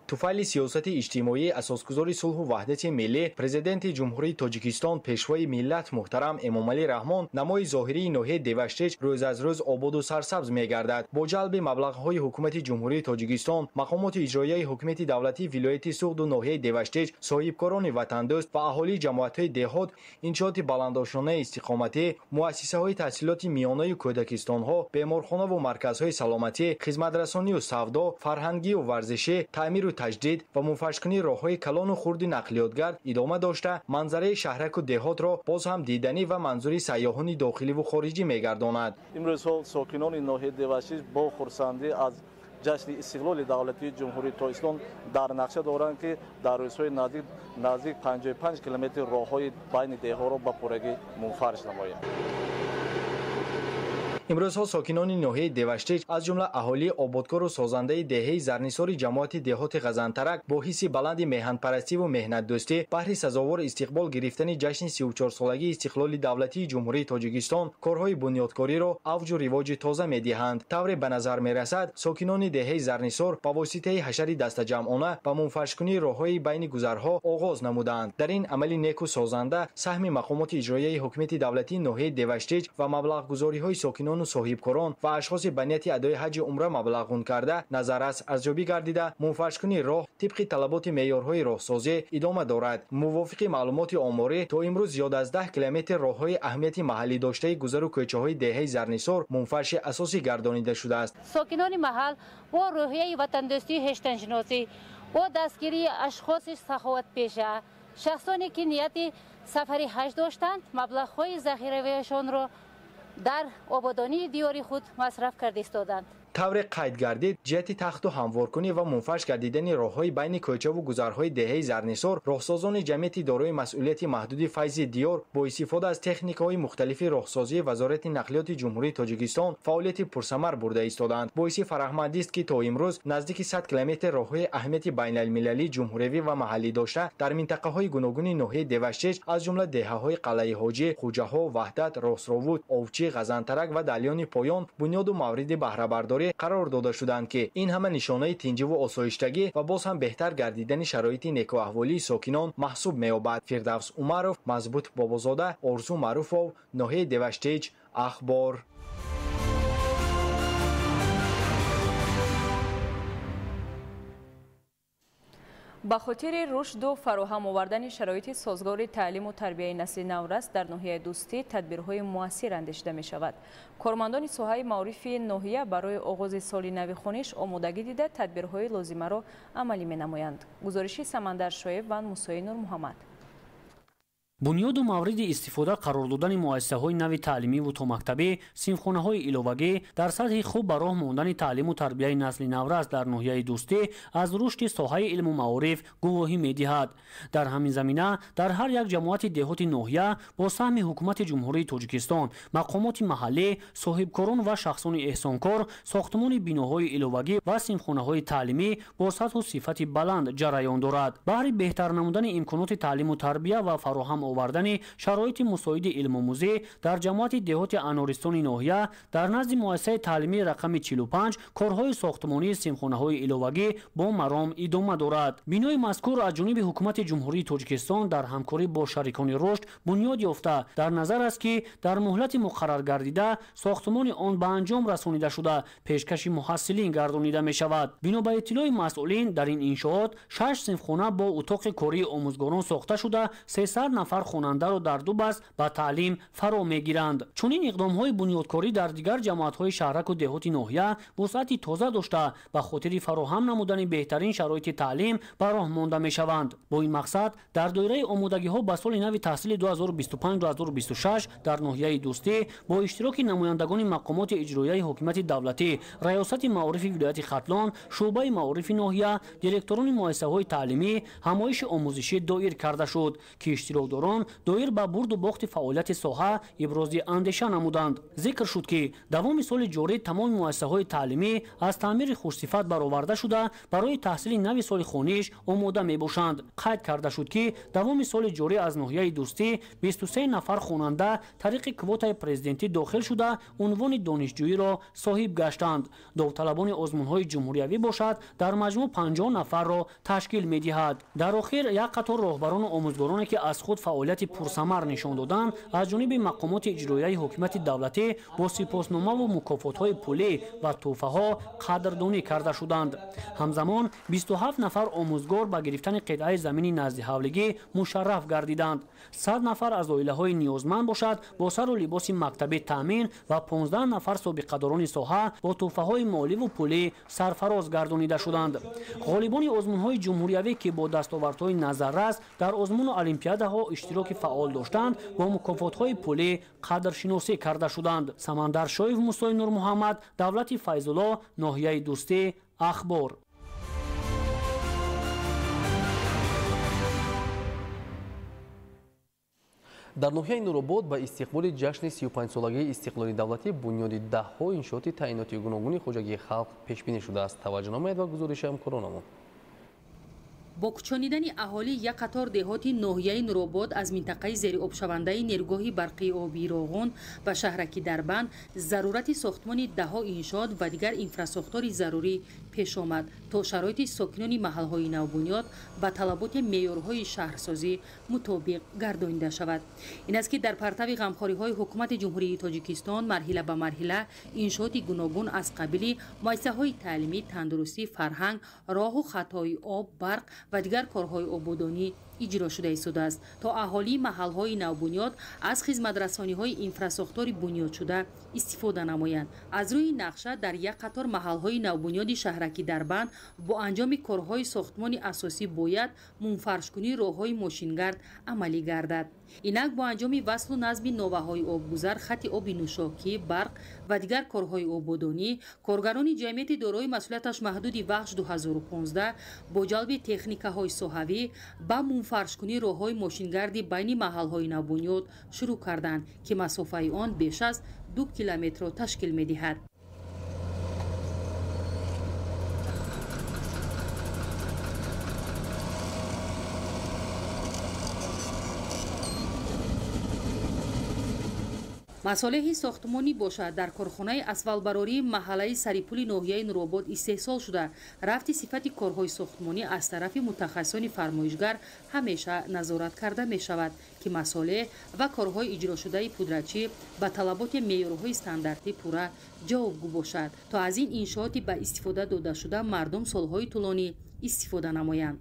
Туфайли сиёсати иҷтимоӣ, асосгузори сулҳу ваҳдати миллӣ, Президенти Ҷумҳурии Тоҷикистон, Пешвои миллат муҳтарам Эмомалӣ Раҳмон намои зоҳирии ноҳияи Деваштич рӯз аз рӯз ободу сарсабз мегардад. Бо ҷалби маблағҳои ҳукумати Ҷумҳурии Тоҷикистон, мақомоти иҷроияи ҳукумати давлатии вилояти Суғду ноҳияи Деваштич, соҳибкорони ватандӯст ва аҳолии ҷамоатҳои деҳот, иншооти баландошонаи истиқоматӣ, муассисаҳои таҳсилоти миёнаю кӯдакистонҳо, беморхонаву марказҳои саломатӣ, хизматрасонию савдо, фарҳангию варзишӣ, таъмиру таҷдид ва мунфаршкунии роҳҳои калону хурди нақлиётгард идома дошта, манзараи шаҳраку деҳотро боз ҳам диданӣ ва манзури сайёҳони дохиливу хориҷӣ мегардонад. Имрӯзҳо сокинони ноҳияи Деваштич бо хурсандӣ аз ҷашни истиқлоли давлатии Ҷумҳурии Тоҷикистон дар нақша доранд, ки дар рӯзҳои наздик 55 километр роҳҳои байни деҳҳоро ба пуррагӣ мунфарш намоянд. Имрӯзҳо сокинони ноҳияи Деваштич, аз ҷумла аҳолии ободкору созандаи деҳаи Зарнисори ҷамоати деҳоти Ғазантарак бо ҳисси баланди меҳанпарастиву меҳнатдӯстӣ баҳри сазовор истиқбол гирифтани ҷашни 34-солагии истиқлоли давлатии Ҷумҳурии Тоҷикистон корҳои бунёдкориро авҷу ривоҷи тоза медиҳанд. Тавре ба назар мерасад, сокинони деҳаи Зарнисор ба воситаи ҳашари дастаҷамъона ба мунфаршкунии роҳҳои байни гузарҳо оғоз намуданд. Дар ин амали неку созанда саҳми мақомоти иҷроияи ҳукумати давлатии ноҳияи Деваштич ва маблағгузориҳои сокинони сокинону соҳибкорон ва ашхоси ба нияти адои ҳаҷи умра маблағ ғун карда назаррас арзёбӣ гардида, мунфаршкунии роҳ тибқи талаботи меъёрҳои роҳсозӣ идома дорад. Мувофиқи маълумоти оморӣ, то имрӯз зиёд аз 10 километр роҳҳои аҳамияти маҳаллӣ доштаи гузару кӯчаҳои деҳаи Зарнисор мунфарши асосӣ гардонида шудааст. Сокинони маҳал бо рӯҳияи ватандӯстии ҳештаншиносӣ, бо дастгирии ашхоси саховатпеша, шахсоне ки нияти сафари ҳаҷ доштанд, маблағҳои захиравиашонро дар ободонии диёри худ масраф карда истоданд. Тавре қайд гардид, ҷиҳати тахту ҳамворкунӣ ва мунфарш гардидани роҳҳои байни кӯчаву гузарҳои деҳаи Зарнисор, роҳсозони ҷамъияти дорои масъулияти маҳдуди Файзи Диёр бо истифода аз техникаҳои мухталифи роҳсозии Вазорати нақлиёти Ҷумҳурии Тоҷикистон фаъолияти пурсамар бурда истодаанд. Боиси фараҳмандист, ки то имрӯз наздики 100 километр роҳҳои аҳамияти байналмилалӣ, ҷумҳуриявӣ ва маҳаллӣ дошта дар минтақаҳои гуногуни ноҳияи Деваштич, аз ҷумла деҳаҳои Қалъаи Ҳоҷӣ, Хуҷаҳо, Ваҳдат, Росровуд, Овчӣ, Ғазантарак ва Далёни Поён бунёду мавриди баҳрабардорӣ қарор дода шуданд, ки ин ҳама нишонаи тинҷиву осоиштагӣ ва боз ҳам беҳтар гардидани шароити некӯаҳволии сокинон маҳсуб меёбад. Фирдавс Умаров, Мазбут Бобозода, Орзу Маъруфов, ноҳияи Деваштич, Ахбор. Ба хотири рушду фароҳам овардани шароити созгори таълиму тарбияи насли наврас дар ноҳияи Дӯстӣ тадбирҳои муассир андешида мешавад. Кормандони соҳаи маорифи ноҳия барои оғози соли нави хониш омодагӣ дида, тадбирҳои лозимаро амалӣ менамоянд. Гузориши Самандар Шоев ва Мусои Нурмуҳаммад. Бунёду мавриди истифода қарор додани муассисаҳои нави таълимиву томактабӣ, синфхонаҳои иловагӣ дар сатҳи хуб ба роҳ мондани таълиму тарбияи насли наврас дар ноҳияи Дӯстӣ аз рушди соҳаи илму маориф гувоҳӣ медиҳад. Дар ҳамин замина дар ҳар як ҷамоати деҳоти ноҳия бо саҳми ҳукумати Ҷумҳурии Тоҷикистон, мақомоти маҳаллӣ, соҳибкорон ва шахсони эҳсонкор сохтмони биноҳои иловагӣ ва синфхонаҳои таълимӣ бо сатҳу сифати баланд ҷараён дорад. Баҳри беҳтар намудани имконоти таълиму тарбия ва фароҳам овардани шароити мусоиди илмомӯзӣ дар ҷамоати деҳоти Анористони ноҳия дар назди муассисаи таълимии рақами 45 корҳои сохтмонии синфхонаҳои иловагӣ бо маром идома дорад. Бинои мазкур аз ҷониби ҳукумати Ҷумҳурии Тоҷикистон дар ҳамкорӣ бо шарикони рушд бунёд ёфта, дар назар аст, ки дар муҳлати муқарраргардида сохтмони он ба анҷом расонида шуда, пешкаши муҳассилин гардонида мешавад. Бино ба иттилои масъулин, дар ин иншоот 6 синфхона бо утоқи кории омӯзгорон сохта шуда, 300 нафар хонандаро дар ду баст ба таълим фаро мегиранд. Чунин иқдомҳои бунёдкорӣ дар дигар ҷамоатҳои шаҳраку деҳоти ноҳия вусъати тоза дошта, ба хотири фароҳам намудани беҳтарин шароити таълим ба роҳ монда мешаванд. Бо ин мақсад дар доираи омодагиҳо ба соли нави таҳсили 2025-2026 дар ноҳияи Дӯстӣ бо иштироки намояндагони мақомоти иҷроияи ҳокимияти давлатӣ, раёсати маорифи вилояти Хатлон, шӯъбаи маорифи ноҳия, директорони муассисаҳои таълимӣ ҳамоиши омӯзишӣ доир карда шуд, ки иштирокдорон доир ба бурду бохти фаъолияти соҳа ибрози андеша намуданд. Зикр шуд, ки давоми соли ҷорӣ тамоми муассисаҳои таълимӣ аз таъмири хушсифат бароварда шуда, барои таҳсили нави соли хониш омода мебошанд. Қайд карда шуд, ки давоми соли ҷорӣ аз ноҳияи Дӯстӣ 23 нафар хонанда тариқи квотаи президентӣ дохил шуда, унвони донишҷӯиро соҳиб гаштанд. Довталабони озмунҳои ҷумҳуриявӣ бошад, дар маҷмӯъ 50 нафарро ташкил медиҳад. Дар охир як қатор роҳбарону омӯзгороне, ки аз худ фаъолияти пурсамар нишон доданд, аз ҷониби мақомоти иҷроияи ҳокимияти давлатӣ бо сипосномаву мукофотҳои пулӣ ва тӯҳфаҳо қадрдонӣ карда шуданд. Ҳамзамон 27 нафар омӯзгор ба гирифтани қитъаи замини наздиҳавлигӣ мушарраф гардиданд. 100 нафар аз оилаҳои ниёзманд бошад бо сару либоси мактабӣ таъмин ва 15 нафар собиқадорони соҳа бо тӯҳфаҳои моливу пулӣ сарфароз гардонида шуданд. Ғолибони озмунҳои ҷумҳуриявӣ, ки бо дастовардҳои назаррас дар озмуну олимпиадаҳо иштироки фаъол доштанд, бо мукофотҳои пулӣ қадршиносӣ карда шуданд. Самандар Шоев, Мусои Нурмуҳаммад, Давлати Файзулло, ноҳияи Дӯстӣ, Ахбор. Дар ноҳияи Нуробод ба истиқболи ҷашни 35-солагии истиқлоли давлатӣ бунёди даҳҳо иншооти таъиноти гуногуни хоҷагии халқ пешбинӣ шудааст. Таваҷҷӯҳ намояд ва гузориши ҳамкоронамон. Бо кӯчонидани аҳолӣ як қатор деҳоти ноҳияи Нуробод аз минтақаи зериобшавандаи нерӯгоҳи барқии обии Роғун ба шаҳраки Дарбанд зарурати сохтмони даҳҳо иншоот ва дигар инфрасохтори зарурӣ пеш омад, то шароити сокинони маҳалҳои навбунёд ба талаботи меъёрҳои шаҳрсозӣ мутобиқ гардонида шавад. Ин аст, ки дар партави ғамхориҳои ҳукумати Ҷумҳурии Тоҷикистон марҳила ба марҳила иншооти гуногун аз қабили муассисаҳои таълимӣ, тандурустӣ, фарҳанг, роҳу хатҳои об, барқ ва дигар корҳои ободонӣ иҷро шуда истодааст, то аҳолии маҳалҳои навбунёд аз хизматрасониҳои инфрасохтори бунёдшуда истифода намоянд. Аз рӯи нақша дар як қатор маҳалҳои навбунёди шаҳраки Дарбанд бо анҷоми корҳои сохтмони асосӣ бояд мумфаршкунии роҳҳои мошингард амалӣ гардад. Инак бо анҷоми васлу назми новаҳои обгузар, хати оби нӯшокӣ, барқ ва дигар корҳои ободонӣ, коргарони ҷамъияти дорои масъулияташ маҳдуди Вахш 2015 бо ҷалби техникаҳои соҳавӣ ба мумфаршкунии роҳҳои мошингарди байни маҳалҳои навбунёд шурӯъ карданд, ки масофаи он беш аз 2 километрро ташкил медиҳад. Масолеҳи сохтмонӣ бошад дар корхонаи асфалтбарории маҳаллаи Сарипули ноҳияи Нуробод истеҳсол шуда, рафти сифати корҳои сохтмонӣ аз тарафи мутахассисони фармоишгар ҳамеша назорат карда мешавад, ки масолеҳ ва корҳои иҷрошудаи пудратчӣ ба талаботи меъёрҳои стандартӣ пурра ҷавобгӯ бошад, то аз ин иншооти ба истифода додашуда мардум солҳои тӯлонӣ истифода намоянд.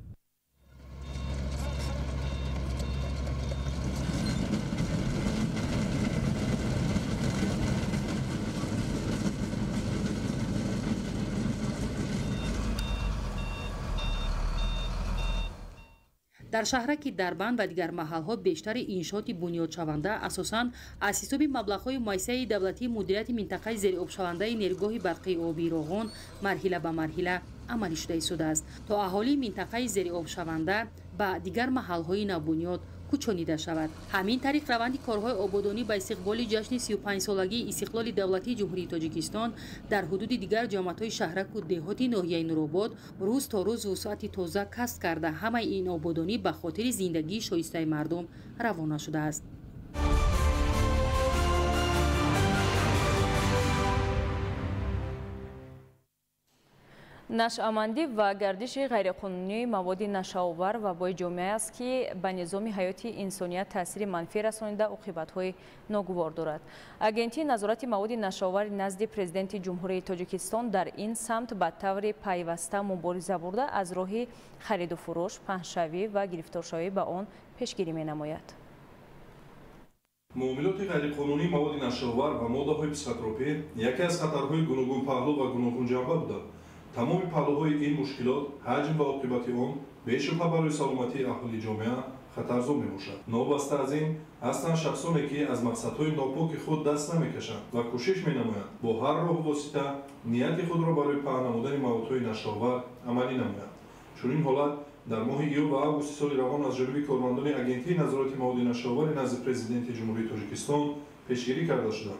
Дар шаҳраки Дарбанд ва дигар маҳалҳо бештари иншооти бунёдшаванда асосан аз ҳисоби маблағҳои муассисаи давлатии мудирияти минтақаи зериобшавандаи нерӯгоҳи барқии обии Роғун марҳила ба марҳила амалӣ шуда истодааст, то аҳолии минтақаи зериобшаванда ба дигар маҳалҳои навбунёд кӯчонида шавад. Ҳамин тариқ раванди корҳои ободонӣ ба истиқболи ҷашни 35-солагии истиқлоли давлатии Ҷумҳурии Тоҷикистон дар ҳудуди дигар ҷамоатҳои шаҳраку деҳоти ноҳияи Нуробод рӯз то рӯз вусъати тоза касб карда, ҳамаи ин ободонӣ ба хотири зиндагии шоистаи мардум равона шудааст. Нашъамандӣ ва гардиши ғайриқонунии маводи нашъаовар вабои ҷомеа аст, ки ба низоми ҳаёти инсоният таъсири манфӣ расонида оқибатҳои ногувор дорад. Агентии назорати маводи нашъаовари назди Президенти Ҷумҳурии Тоҷикистон дар ин самт ба таври пайваста мубориза бурда, аз роҳи хариду фурӯш, паҳншавӣ ва гирифторшавӣ ба он пешгирӣ менамояд. Муомилоти ғайриқонунии маводи нашъаовар ва моддаҳои психотропӣ яке аз хатарҳои гуногунпаҳлӯ ва гуногунҷанба буда, тамоми паҳлӯҳои ин мушкилот, ҳаҷм ва оқибати он бешубҳа барои саломатии аҳолии ҷомеа хатарзо мебошад. Новобаста аз ин, ҳастанд шахсоне, ки аз мақсадҳои нопоки худ даст намекашанд ва кӯшиш менамоянд бо ҳар роҳу восита нияти худро барои паҳн намудани маводҳои нашъаовар амалӣ намоянд. Чунин ҳолат дар моҳи июл ва августи соли равон аз ҷониби кормандони Агентии назорати маводи нашъаовари назди Президенти Ҷумҳурии Тоҷикистон пешгирӣ карда шуда,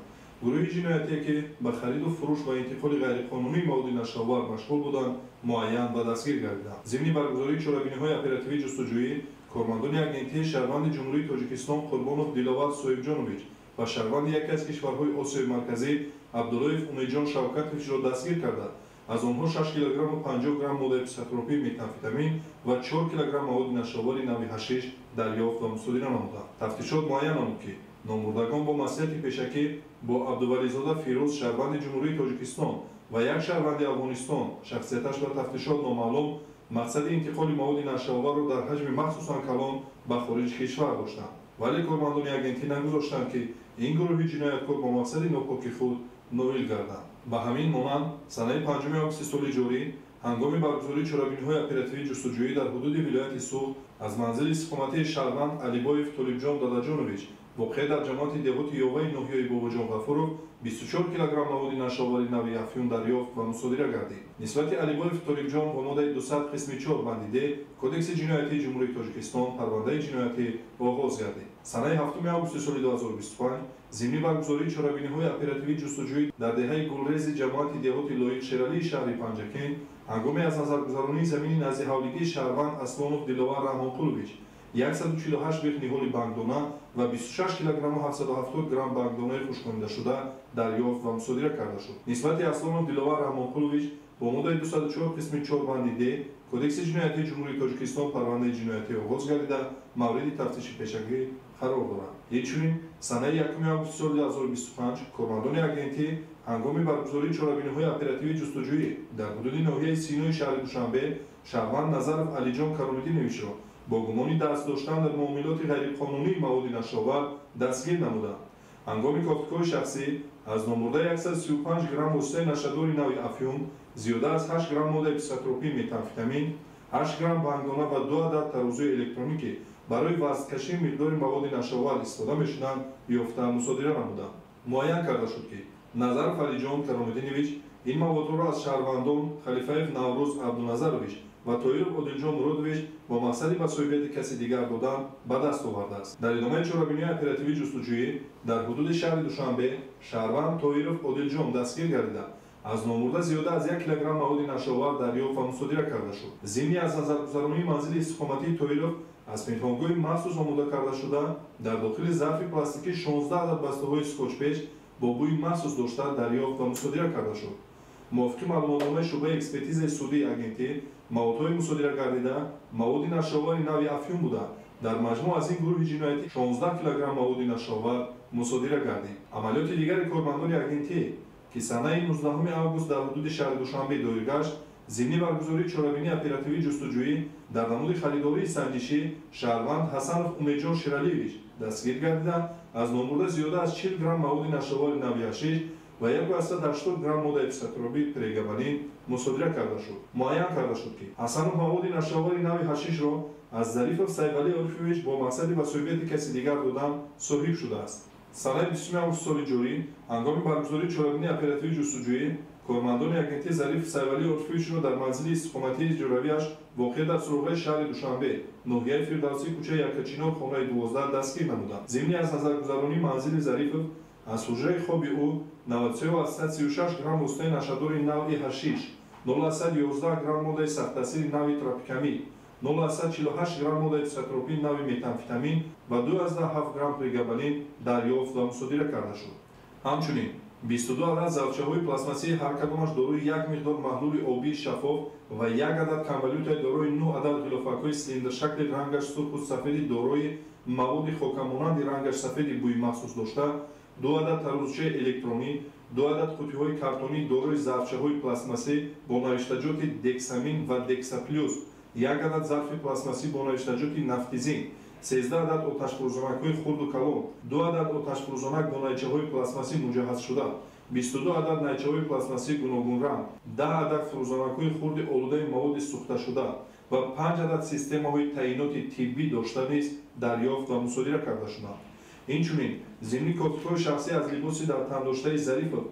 гурӯҳи ҷиноятие, ки ба хариду фурӯш ва интиқоли ғайриқонунии маводи нашъаовар машғул буданд, муайян ва дастгир гардиданд. Зимни баргузории чорабиниҳои оперативии ҷустуҷӯӣ, кормандони агентии шаҳрванди Ҷумҳурии Тоҷикистон Қурбонов Диловар Соҳибҷонович ва шаҳрванди яке аз кишварҳои Осиёи Марказӣ Абдуллоев Умедҷон Шавкатовичро дастгир карда, аз онҳо 6 килограмму 50 грамм моддаи психотропӣ метамфетамин ва 4 килограмм маводи нашъаовари нави ҳашиш дарёфт ва мусодира намуданд. Тафтишот муайян намуд, ки номбурдагон бо маслиҳати пешакӣ бо Абдувализода Фирӯз, шаҳрванди Ҷумҳурии Тоҷикистон, ва як шаҳрванди Афғонистон, шахсияташ ба тафтишот номаълум, мақсади интиқоли маводи нашъаоварро дар ҳаҷми махсусан калон ба хориҷи кишвар доштанд. Вале кормандони агентӣ нагузоштанд, ки ин гурӯҳи ҷинояткор бо мақсади нопоки худ ноил гарданд. Ба ҳамин монанд, санаи 5 августи соли ҷорӣ ҳангоми баргузории чорабиниҳои оперативии ҷустуҷӯӣ дар ҳудуди вилояти Суғд аз манзили истиқоматии шаҳрванд Алибоев Толибҷон Дадаҷонович воқеа дар ҷамоати деҳоти Ёваи ноҳияи Бобоҷон Ғафуров 24 килограмм маводи нашъаовари нави афюн дарёфт ва мусодира гардид. Нисбати Алибоев Толибҷон бо моддаи 200 қисми 4 банди Д Кодекси ҷиноятии Ҷумҳурии Тоҷикистон парвандаи ҷиноятӣ оғоз гардид. Санаи 7 августи соли 2025 зимни баргузории чорабиниҳои оперативии ҷустуҷӯӣ дар деҳаи Гулрези ҷамоати деҳоти Лоиқ Шералии шаҳри Панҷакент Ҳангоми аз назаргузаронии замини назди ҳавлигии шаҳрванд Аслонов Диловар Раҳмонқулович 148 бех ниҳоли бангдона ва 26 килограмму 770 грамм бангдонаи хушконидашуда дарёфт ва мусодира карда шуд. Нисбати Аслонов Диловар Раҳмонқулович бо моддаи 204 қисми 4 банди Д Кодекси ҷиноятии Ҷумҳурии Тоҷикистон парвандаи ҷиноятӣ оғоз гардида, мавриди тафтиши пешакӣ қарор дорад. Инчунин санаи 1 августи соли 2025 кормандони агентӣ ҳангоми баргузории чорабиниҳои оперативии ҷустуҷӯӣ дар ҳудуди ноҳияи Синои шаҳри Душанбе шаҳрванд Назаров Алиҷон Каромиддиновичро бо гумони даст доштан дар муомилоти ғайриқонунии маводи нашъаовар дастгир намуданд. Ҳангоми кофтукоҳи шахсӣ аз номбурдаи 135 грамм воситаи нашъадори нави афюн, зиёда аз 8 грамм моддаи психотропии метамфетамин, 8 грамм бангдона ва 2 адад тарозуи электроникӣ барои вазнкашии миқдори маводи нашъаовар истифода мешуданд, ёфта мусодира намуданд. Муайян карда шуд, ки Назаров Алиҷон Каромиддинович ин маводҳоро аз шаҳрвандон Халифаев Наврӯз Абдуназарович ва Тоиров Одилҷон Муродович бо мақсади ба соҳибияти каси дигар додан ба даст овардааст. Дар идомаи чорабиниҳои оперативии ҷустуҷӯӣ дар ҳудуди шаҳри Душанбе шаҳрванд Тоиров Одилҷон дастгир гардида, аз номбурда зиёда аз 1 килограмм маводи нашъаовар дарёфт ва мусодира карда шуд. Зимни аз назаргузаронии манзили истиқоматии Тоиров аз пинҳонгоҳи махсус омода карда шуда дар дохили зарфи пластикӣ 16 адад бастаҳои скотчпеч бо бӯи махсус дошта дарёфт ва мусодира карда шуд. Мувофиқи маълумотномаи шӯъбаи экспертизаи судии агентӣ, маводҳои мусодира гардида маводи нашъаовари нави афюн буда, дар маҷмӯъ аз ин гурӯҳи ҷиноятӣ 16 килограмм маводи нашъаовар мусодира гардид. Амалиёти дигари кормандони агентӣ, ки санаи 19 август дар ҳудуди шаҳри Душанбе доир гашт, зимни баргузории чорабинии оперативии ҷустуҷӯӣ дар намуди харидории санҷишӣ шаҳрванд Ҳасанов Умедҷон Ширалиевич дастгир гардида, аз номбурда зиёда аз 40 грамм маводи нашъаовари нави ҳашиш ва 180 грамм моддаи психотропии прегабалин мусодира карда шуд. Муайян карда шуд, ки Ҳасанов маводи нашъаовари нави ҳашишро аз Зарифов Сайфалӣ Орифович бо мақсади ба соҳибияти каси дигар додан соҳиб шудааст. Санаи 20 август соли ҷорӣ ҳангоми баргузории чорабинии оперативии ҷустуҷӯӣ кормандони агентӣ Зариф Сайфалӣ Орифовичро дар манзили истиқоматии иҷоравиаш воқеъ дар суроғаи шаҳри Душанбе, ноҳияи Фирдавсӣ, кӯчаи Якачинор, хонаи 12 дастгир намуданд. Зимни аз назаргузаронии манзили Зарифов аз ҳуҷраи хоби ӯ 93,36 грамм воситаи нашъадори навъи ҳашиш, 0,11 грамм моддаи сахттаъсири нави тропикамид, 0,48 грамм моддаи психотропии нави метамфетамин ва 2,7 грамм прегабалин дарёфт ва мусодира карда шуд. Ҳамчунин 22 адад зарфчаҳои пластмассии ҳар кадомаш дорои як миқдор маҳлули обии шаффоф ва як адад конвалютаи дорои 9 адад ғилофакҳои силиндршакли рангаш сурху сафеди дорои маводи хокамонанди рангаш сафеди бӯи махсус дошта, 2 адад тарозучаи электронӣ, 2 адад қутиҳои картонӣ дорои зарфчаҳои пластмассӣ бо навиштаҷоти дексамин ва дексаплюс, як адад зарфи пластмассӣ бо навиштаҷоти нафтизин, 13 адад оташфурӯзонакҳои хурду калон, 2 адад оташфурӯзонак бо найчаҳои пластмассӣ муҷаҳҳазшуда, 22 адад найчаҳои пластмассии гуногунранг, 10 адад фурӯзонакҳои хурди олудаи маводи сӯхташуда ва 5 адад системаҳои таъиноти тиббӣ дошта низ дарёфт ва мусодира карда шуданд. Инчунин зимни кофтукоҳи шахсӣ аз либоси дар тан доштаи Зарифов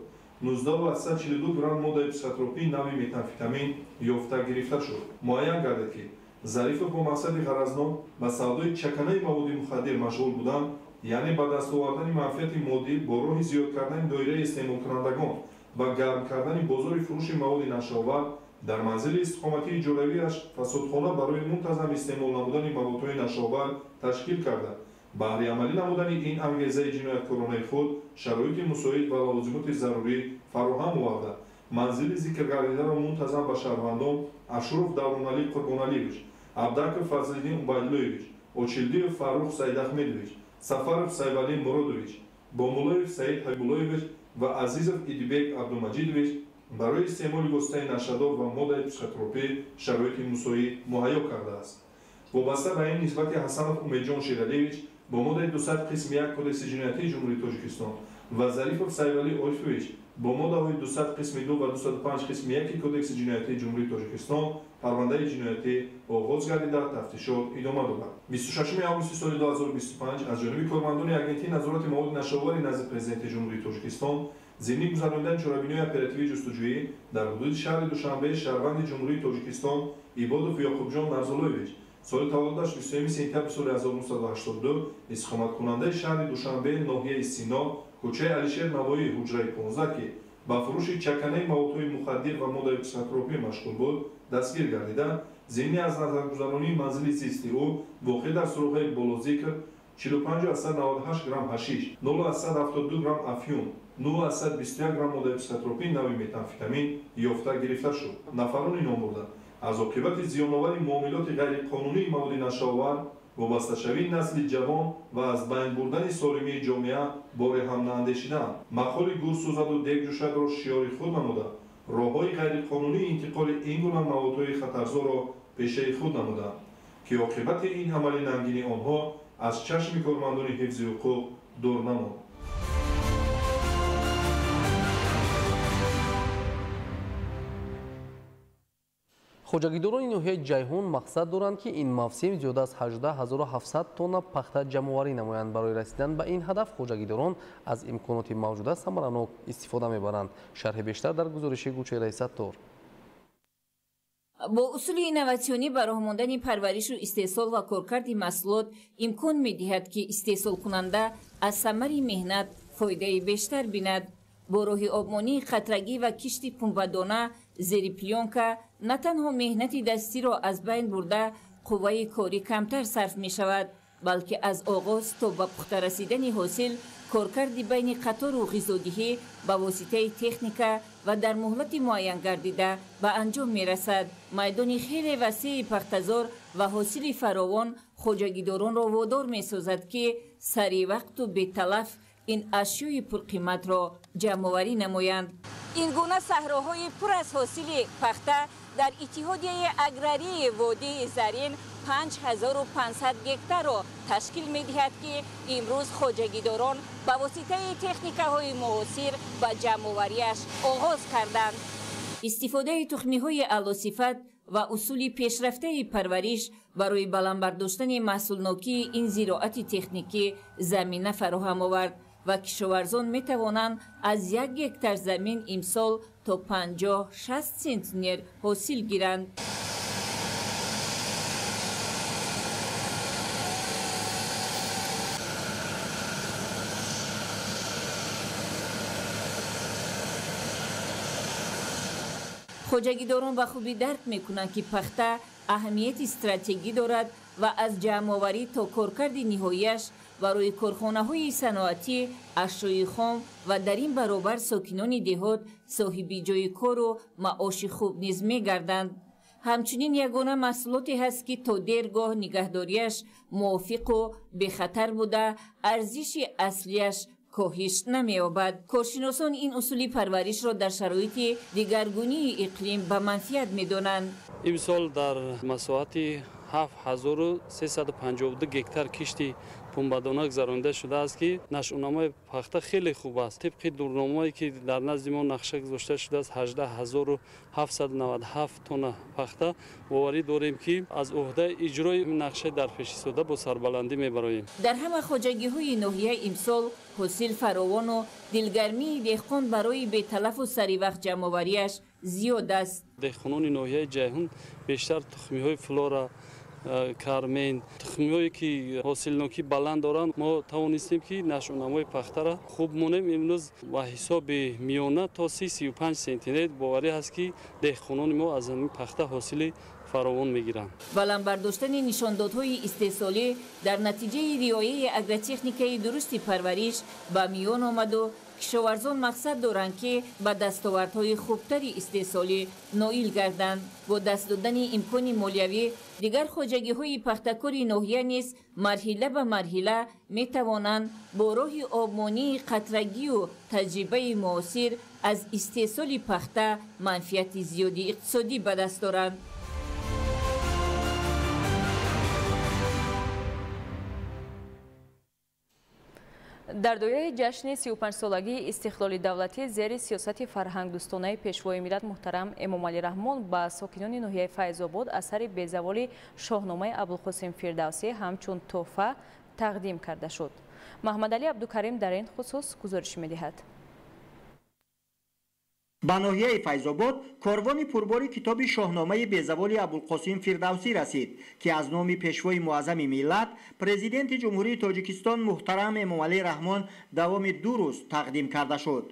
19,42 грамм моддаи психотропии нави метамфетамин ёфта гирифта шуд. Муайян гардид, ки Зарифов бо мақсади ғаразнок ба савдои чаканаи маводи мухаддир машғул будан, яъне ба даст овардани манфиати моддӣ бо роҳи зиёд кардани доираи истеъмолкунандагон ва гарм кардани бозори фурӯши маводи нашъаовар дар манзили истиқоматии иҷоравиаш фасодхона барои мунтазам истеъмол намудани маводҳои нашъаовар ташкил карда, баҳри амалӣ намудани ин ангезаи ҷинояткоронаи худ шароити мусоид ва лавозимоти зарурӣ фароҳам оварда, манзили зикргардидаро мунтазам ба шаҳрвандон Ашуров Давроналӣ Қурбоналиевич, Абдаков Фазлиддин Убайдуллоевич, Очилдиев Фаррух Саидахмедович, Сафаров Сайвалӣ Муродович, Бомуллоев Саид Ҳабибуллоевич ва Азизов Идибек Абдумаҷидович барои истеъмоли воситаи нашъадор ва моддаи психотропӣ шароити мусоид муҳайё кардааст. Вобаста ба ин нисбати Ҳасанов Умедҷон Шералиевич бо моддаи 200 қисми 1 Кодекси ҷиноятии Ҷумҳурии Тоҷикистон ва Зарифов Сайвалӣ Орифович бо моддаҳои 200 қисми 2 ва 205 қисми 1 Кодекси ҷиноятии Ҷумҳурии Тоҷикистон парвандаи ҷиноятӣ оғоз гардида, тафтишот идома дорад. 26 августи соли 2025 аз ҷониби кормандони агентии назорати маводи нашъаовари назди Президенти Ҷумҳурии Тоҷикистон зимни гузаронидани чорабиниҳои оперативии ҷустуҷӯӣ дар ҳудуди шаҳри Душанбе шаҳрванди Ҷумҳурии Тоҷикистон Ибодов Ёқубҷон Нарзуллоевич соли таваллудаш 23 сентябри соли 1982 истиқоматкунандаи шаҳри Душанбе, ноҳияи Сино, кӯчаи Алишер Навоӣ, ҳуҷраи 15, ки ба фурӯши чаканаи маводҳои мухаддир ва моддаи психотропӣ машғул буд, дастгир гардида, зимни аз назаргузаронии манзили зисти ӯ воқеъ дар суроғаи болозикр 45,98 грамм ҳашиш, 0,72 грамм афюн, 0,21 грамм моддаи психотропӣ нави метамфетамин ёфта гирифта шуд. Нафарони номбурда аз оқибати зиёновари муомилоти ғайриқонунии маводи нашъаовар, вобасташавии насли ҷавон ва аз байн бурдани солимии ҷомеа боре ҳам наандешидаанд. Мақоли гур сӯзаду дег ҷӯшадро шиёри худ намуда, роҳҳои ғайриқонунии интиқоли ин гуна маводҳои хатарзоро пешаи худ намуданд, ки оқибати ин амали нангини онҳо аз чашми кормандони ҳифзи ҳуқуқ дур намонд. Хоҷагидорони ноҳияи Ҷайҳун мақсад доранд, ки ин мавсим зиёда аз 18700 тонна пахта ҷамъоварӣ намоянд. Барои расидан ба ин ҳадаф хоҷагидорон аз имконоти мавҷуда самаранок истифода мебаранд. Шарҳи бештар дар гузориши Гулчеҳраи Саттор. Бо усули инноватсионӣ ба роҳ мондани парваришу истеҳсол ва коркарди маҳсулот имкон медиҳад, ки истеҳсолкунанда аз самари меҳнат фоидаи бештар бинад. Бо роҳи обмонии қатрагӣ ва кишти пунбадона зери плёнка на танҳо меҳнати дастиро аз байн бурда, қувваи корӣ камтар сарф мешавад, балки аз оғоз то ба пухта расидани ҳосил коркарди байни қатору ғизодиҳӣ ба воситаи техника ва дар муҳлати муайян гардида ба анҷом мерасад. Майдони хеле васеи пахтазор ва ҳосили фаровон хоҷагидоронро водор месозад, ки саривақту беталаф ин ашёи пурқиматро ҷамъоварӣ намоянд. Ин гуна саҳроҳои пур аз ҳосили пахта дар Иттиҳодияи аграрии водии Зарин 5500 гектарро ташкил медиҳад, ки имрӯз хоҷагидорон ба воситаи техникаҳои муосир ба ҷамъовариаш оғоз карданд. Истифодаи тухмиҳои аълосифат ва усули пешрафтаи парвариш барои баланд бардоштани маҳсулнокии ин зироати техникӣ замина фароҳам овард ва кишоварзон метавонанд аз як гектар замин имсол то 50-60 центнер ҳосил гиранд. Хоҷагидорон ба хубӣ дарк мекунанд, ки пахта аҳамияти стратегӣ дорад ва аз ҷамъоварӣ то коркарди ниҳоияш барои корхонаҳои саноатӣ, ашёи хом ва дар ин баробар сокинони деҳот соҳиби ҷойи кору маоши хуб низ мегарданд. Ҳамчунин ягона маҳсулоте ҳаст, ки то дергоҳ нигаҳдориаш мувофиқу бехатар буда, арзиши аслиаш коҳиш намеёбад. Коршиносон ин усули парваришро дар шароити дигаргунии иқлим ба манфиат медонанд. Имсол дар масоҳати 7352 гектар кишти пунбадона гузаронида шудааст, ки нашъунамои пахта хеле хуб аст. Тибқи дурнамое ки дар назди мо нақша гузошта шудааст, 18797 тонна пахта. Боварӣ дорем, ки аз уҳдаи иҷрои нақшаи дар пешистода бо сарбаландӣ мебароем. Дар ҳама хоҷагиҳои ноҳия имсол ҳосил фаровону дилгармии деҳқон барои беталафу саривақт ҷамъовариаш зиёд аст. Деҳқонони ноҳияи Ҷайҳун бештар тухмиҳои флора, кармен, тухмиҳое ки ҳосилнокӣ баланд доранд, мо тавонистем, ки нашъунамои пахтаро хуб монем. Имрӯз ба ҳисоби миёна то 35 сентинетр боварӣ ҳаст, ки деҳқонони мо аз ҳамин пахта ҳосили фаровон мегиранд. Баланд бардоштани нишондодҳои истеҳсолӣ дар натиҷаи риояи агротехникаи дурусти парвариш ба миён омаду кишоварзон мақсад доранд, ки ба дастовардҳои хубтари истеҳсолӣ ноил гарданд. Бо даст додани имкони молиявӣ дигар хоҷагиҳои пахтакори ноҳия низ марҳила ба марҳила метавонанд бо роҳи обмонии қатрагию таҷрибаи муосир аз истеҳсоли пахта манфиати зиёди иқтисодӣ ба даст оранд. Дар доираи ҷашни 35-солагии истиқлоли давлатӣ зери сиёсати фарҳангдӯстонаи пешвои миллат муҳтарам Эмомалӣ Раҳмон ба сокинони ноҳияи Файзобод асари безаволи Шоҳномаи Абулқосим Фирдавсӣ ҳамчун тӯҳфа тақдим карда шуд. Маҳмадалӣ Абдукарим дар ин хусус гузориш медиҳад. Ба ноҳияи Файзобод корвони пурбори китоби Шоҳномаи безаволи Абулқосим Фирдавсӣ расид, ки аз номи пешвои муаззами миллат, президенти Ҷумҳурии Тоҷикистон муҳтарам Эмомалӣ Раҳмон давоми 2 рӯз тақдим карда шуд.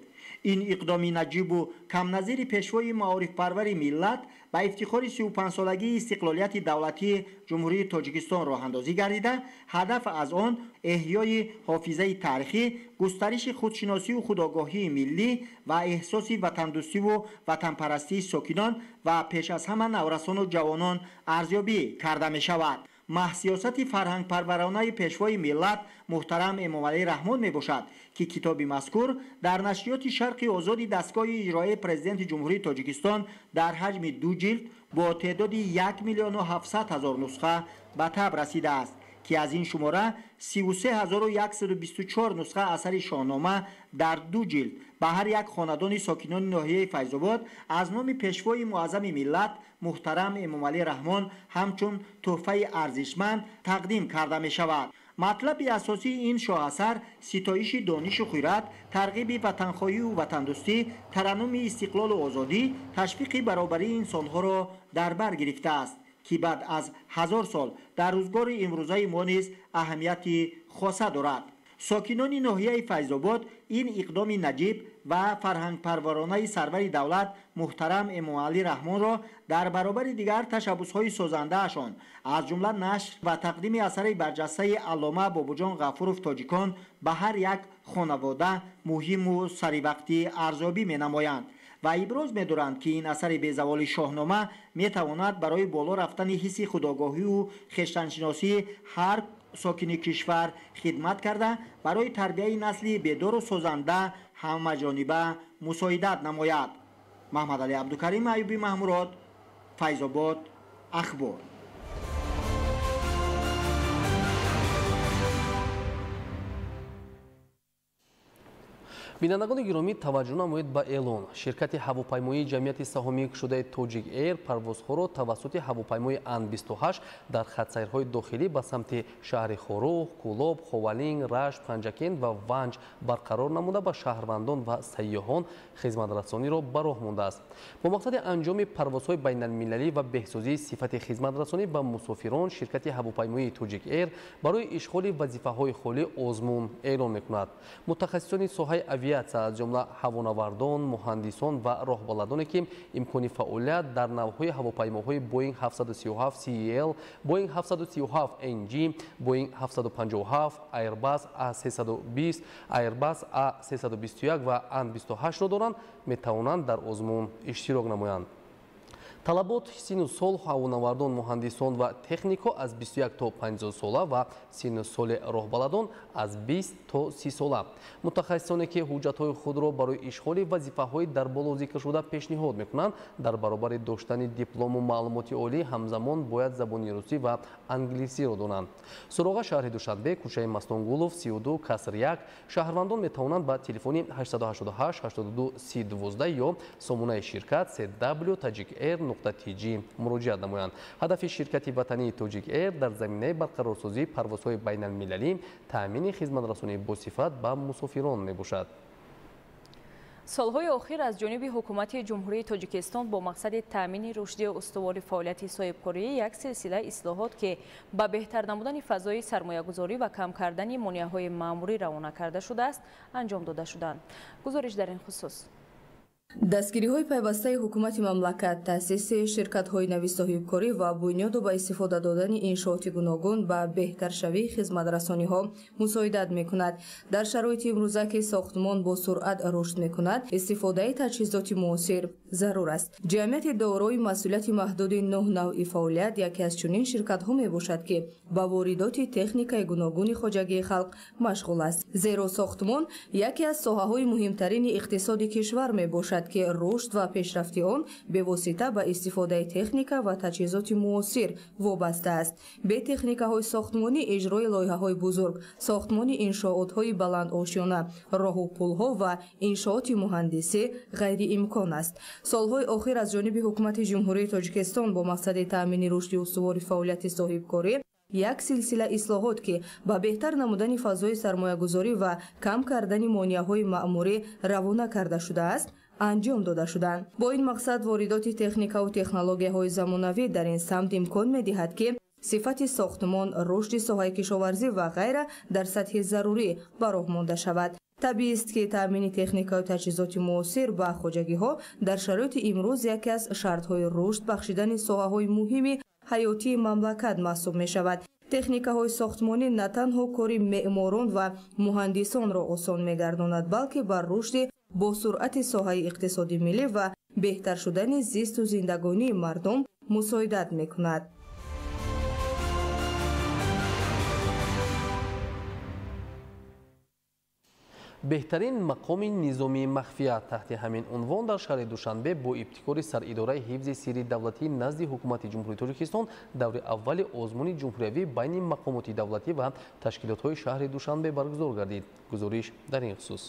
Ин иқдоми наҷибу камназири пешвои маорифпарвари миллат ба ифтихори 35-солагии истиқлолияти давлатии Ҷумҳурии Тоҷикистон роҳандозӣ гардида, ҳадаф аз он эҳёи ҳофизаи таърихӣ, густариши худшиносию худогоҳии миллӣ ва эҳсоси ватандӯстиву ватанпарастии сокинон ва пеш аз ҳама наврасону ҷавонон арзёбӣ карда мешавад. Маҳзсиёсати фарҳангпарваронаи пешвои миллат муҳтарам Эмомалӣ Раҳмон мебошад, ки китоби мазкур дар нашриёти Шарқи озоди дастгоҳи иҷроияи Президенти Ҷумҳурии Тоҷикистон дар ҳаҷми 2 ҷилд бо теъдоди 1 700 000 нусха ба таб расидааст, ки аз ин шумора 33124 нусха асари Шоҳнома дар 2 ҷилд ба ҳар як хонадони сокинони ноҳияи Файзобод аз номи пешвои муаззами миллат муҳтарам Эмомалӣ Раҳмон ҳамчун тӯҳфаи арзишманд тақдим карда мешавад. Матлаби асосии ин шоҳасар ситоиши донишу хирад, тарғиби ватанхоҳию ватандӯстӣ, тараннуми истиқлолу озодӣ, ташвиқи баробарии инсонҳоро дар бар гирифтааст, ки баъд аз 1000 сол дар рӯзгори имрӯзаи мо низ аҳамияти хоса дорад. Сокинони ноҳияи Файзобод ин иқдоми наҷиб ва фарҳангпарваронаи сарвари давлат муҳтарам Эмомалӣ Раҳмонро дар баробари дигар ташаббусҳои созандаашон, аз ҷумла нашр ва тақдими асари барҷастаи аллома Бобоҷон Ғафуров тоҷикон ба ҳар як хонавода муҳиму саривақтӣ арзёбӣ менамоянд ва иброз медоранд, ки ин асари безаволи Шоҳнома метавонад барои боло рафтани ҳисси худогоҳию хештаншиносии ҳар сокини кишвар хидмат карда, барои тарбияи насли бедору созанда ҳамаҷониба мусоидат намояд. Маҳмадалӣ Абдукарим, Аюби Маҳмурод, Файзобод, Ахбор. Бинандагони гиромӣ, таваҷҷӯҳ намоед ба эълон. Ширкати ҳавопаймоии ҷамъияти саҳомии кушодаи Тоҷик Эйр парвозҳоро тавассути ҳавопаймои Ан-28 дар хатсайрҳои дохилӣ ба самти шаҳри Хоруғ, Кӯлоб, Ховалинг, Рашт, Панҷакент ва Ванҷ барқарор намуда ба шаҳрвандон ва сайёҳон хизматрасониро ба роҳ мондааст. Бо мақсади анҷоми парвозҳои байналмилалӣ ва беҳсозии сифати хизматрасонӣ ба мусофирон, ширкати ҳавопаймоии Тоҷик Эйр барои ишғоли вазифаҳои холӣ озмун эълон мекунад. Мутахассисони соҳаи авиатсия, аз ҷумла ҳавонавардон, муҳандисон ва роҳбаладоне, ки имкони фаъолият дар навъҳои ҳавопаймоҳои Boeing 737 CL, Boeing 737 NG, Boeing 757, Airbus A320, Airbus A321 ва An-28-ро доранд, метавонанд дар озмун иштирок намоянд. Талабот сину сол ҳавонавардон, муҳандисон ва технико аз 21 то 50 сола ва сину соли роҳбаладон аз 20 то 30 сола. Мутахассисоне, ки ҳуҷҷатҳои худро барои ишғоли вазифаҳои дар боло зикршуда пешниҳод мекунанд, дар баробари доштани диплому маълумоти олӣ ҳамзамон бояд забони русӣ ва англисиро донанд. Суроға шаҳри Душанбе, кӯчаи Мастонгулов, 32 каср 1. Шаҳрвандон метавонанд ба телефони 888 82 312 ё сомонаи ширкат cw.tajikair.tj муроҷиат намоянд. Ҳадафи ширкати ватании Тоҷик Эйр дар заминаи барқарорсозии парвозҳои байналмилалӣ таъмини хизматрасонии босифат ба мусофирон мебошад. Солҳои охир аз ҷониби ҳукумати Ҷумҳурии Тоҷикистон бо мақсади таъмини рушди устувори фаъолияти соҳибкорӣ як силсила ислоҳот, ки ба беҳтар намудани фазои сармоягузорӣ ва кам кардани монеаҳои маъмурӣ равона карда шудааст, анҷом дода шуданд. Гузориш дар ин хусус. Дастгириҳои пайвастаи ҳукумати мамлакат, таъсиси ширкатҳои нави соҳибкорӣ ва бунёду ба истифода додани иншооти гуногун ба беҳтаршавии хизматрасониҳо мусоидат мекунад. Дар шароити имрӯза, ки сохтмон бо суръат рушд мекунад, истифодаи таҷҳизоти муосир зарур аст. Ҷамъияти дорои масъулияти маҳдуди 9 навъи фаъолият яке аз чунин ширкатҳо мебошад, ки ба воридоти техникаи гуногуни хоҷагии халқ машғул аст. Зеро сохтмон яке аз соҳаҳои муҳимтарини иқтисоди кишвар мебошад, ки рушд ва пешрафти он бевосита ба истифодаи техника ва таҷҳизоти муосир вобаста аст. Бе техникаҳои сохтмонӣ иҷрои лоиҳаҳои бузург, сохтмони иншоотҳои баландошёна, роҳу пулҳо ва иншооти муҳандисӣ ғайриимкон аст. Солҳои охир аз ҷониби ҳукумати Ҷумҳурии Тоҷикистон бо мақсади таъмини рушди устувори фаъолияти соҳибкорӣ як силсила ислоҳот, ки ба беҳтар намудани фазои сармоягузорӣ ва кам кардани монеаҳои маъмурӣ равона карда шудааст, анҷом дода шуданд. Бо ин мақсад воридоти техникаву технологияҳои замонавӣ дар ин самт имкон медиҳад, ки сифати сохтмон, рушди соҳаи кишоварзӣ ва ғайра дар сатҳи зарурӣ ба роҳ монда шавад. Табиист, ки таъмини техникаю таҷҳизоти муосир ба хоҷагиҳо дар шароити имрӯз яке аз шартҳои рушд бахшидани соҳаҳои муҳими ҳаётии мамлакат маҳсуб мешавад. Техникаҳои сохтмонӣ на танҳо кори меъморон ва муҳандисонро осон мегардонад, балки бар рушди босуръати соҳаи иқтисоди миллӣ ва беҳтар шудани зисту зиндагонии мардум мусоидат мекунад. Беҳтарин мақоми низомии махфия таҳти ҳамин унвон дар шаҳри Душанбе бо ибтикори саридораи ҳифзи сирри давлатӣ назди ҳукумати Ҷумҳурии Тоҷикистон даври аввали озмуни ҷумҳуриявӣ байни мақомоти давлатӣ ва ташкилотҳои шаҳри Душанбе баргузор гардид. Гузориш дар ин хусус.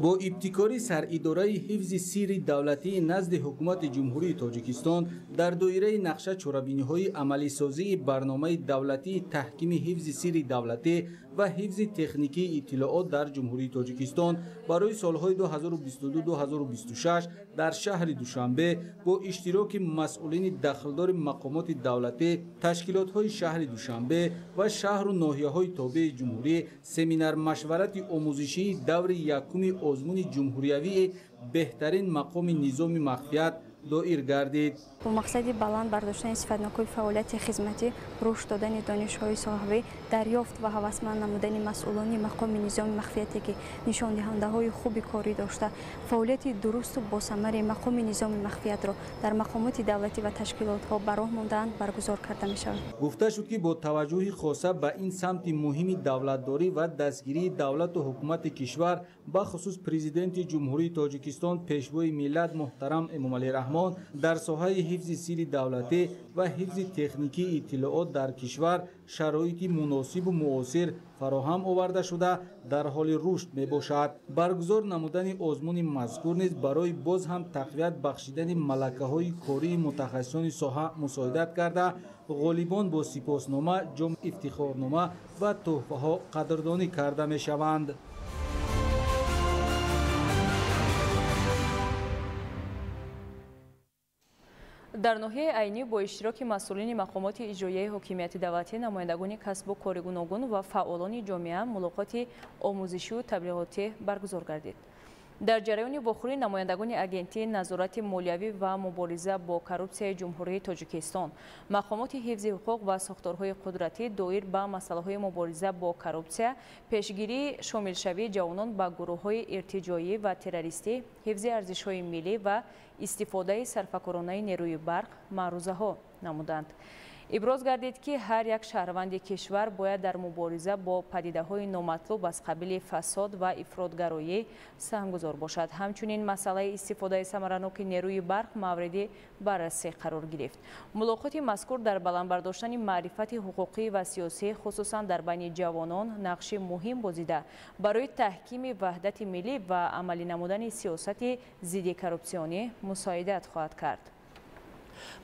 Бо ибтикори саридораи ҳифзи сирри давлатии назди ҳукумати Ҷумҳурии Тоҷикистон дар доираи нақша чорабиниҳои амалисозии барномаи давлатии таҳкими ҳифзи сирри давлатӣ ва ҳифзи техникии иттилоот дар Ҷумҳурии Тоҷикистон барои солҳои 2022-2026 дар шаҳри Душанбе бо иштироки масъулини дахлдори мақомоти давлатӣ, ташкилотҳои шаҳри Душанбе ва шаҳру ноҳияҳои тобеи ҷумҳурӣ семинар-машварати омӯзишии даври якуми озмуни ҷумҳуриявии беҳтарин мақоми низоми махфият доир гардид. Бо мақсади баланд бардоштани сифатнокии фаъолияти хизматӣ, рушд додани донишҳои соҳавӣ, дарёфт ва ҳавасманд намудани масъулони мақоми низоми махфияте, ки нишондиҳандаҳои хуби корӣ дошта, фаъолияти дурусту босамари мақоми низоми махфиятро дар мақомоти давлатӣ ва ташкилотҳо ба роҳ мондаанд, баргузор карда мешавад. Гуфта шуд, ки бо таваҷҷӯҳи хоса ба ин самти муҳими давлатдорӣ ва дастгирии давлату ҳукумати кишвар, бахусус Президенти Ҷумҳурии Тоҷикистон, Пешвои миллат муҳтарам Эмомалӣ Раҳмон дар соҳаи ҳифзи сирри давлатӣ ва ҳифзи техникии иттилоот дар кишвар шароити муносибу муосир фароҳам оварда шуда, дар ҳоли рушд мебошад. Баргузор намудани озмуни мазкур низ барои боз ҳам тақвият бахшидани малакаҳои кории мутахассисони соҳа мусоидат карда, ғолибон бо сипоснома, ҷоми ифтихорнома ва тӯҳфаҳо қадрдонӣ карда мешаванд. Дар ноҳияи Айнӣ бо иштироки масъулини мақомоти иҷроияи ҳокимияти давлатӣ, намояндагони касбу кори гуногун ва фаъолони ҷомеа мулоқоти омӯзишию таблиғотӣ баргузор гардид. Дар ҷараёни вохӯрӣ намояндагони Агентии назорати молиявӣ ва мубориза бо коррупсияи Ҷумҳурии Тоҷикистон, мақомоти ҳифзи ҳуқуқ ва сохторҳои қудратӣ доир ба масъалаҳои мубориза бо коррупсия, пешгирии шомилшавии ҷавонон ба гурӯҳҳои иртиҷоӣ ва террористӣ, ҳифзи арзишҳои миллӣ ва истифодаи сарфакоронаи нерӯи барқ маърузаҳо намуданд. Иброз гардид, ки ҳар як шаҳрванди кишвар бояд дар мубориза бо падидаҳои номатлуб аз қабили фасод ва ифротгароӣ саҳмгузор бошад. Ҳамчунин масъалаи истифодаи самараноки нерӯи барқ мавриди баррасӣ қарор гирифт. Мулоқоти мазкур дар баланд бардоштани маърифати ҳуқуқӣ ва сиёсӣ, хусусан дар байни ҷавонон, нақши муҳим бозида, барои таҳкими ваҳдати миллӣ ва амалӣ намудани сиёсати зидди коррупсионӣ мусоидат хоҳад кард.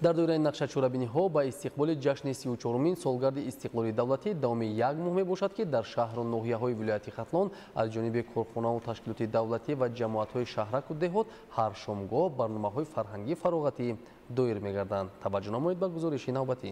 Дар доираи нақша чорабиниҳо ба истиқболи ҷашни 34-умин солгарди истиқлоли давлатӣ давоми як моҳ мебошад, ки дар шаҳру ноҳияҳои вилояти Хатлон аз ҷониби корхонаву ташкилоти давлатӣ ва ҷамоатҳои шаҳраку деҳот ҳар шомгоҳ барномаҳои фарҳангӣ фароғатӣ доир мегарданд. Таваҷҷӯҳ намоед ба гузориши навбатӣ.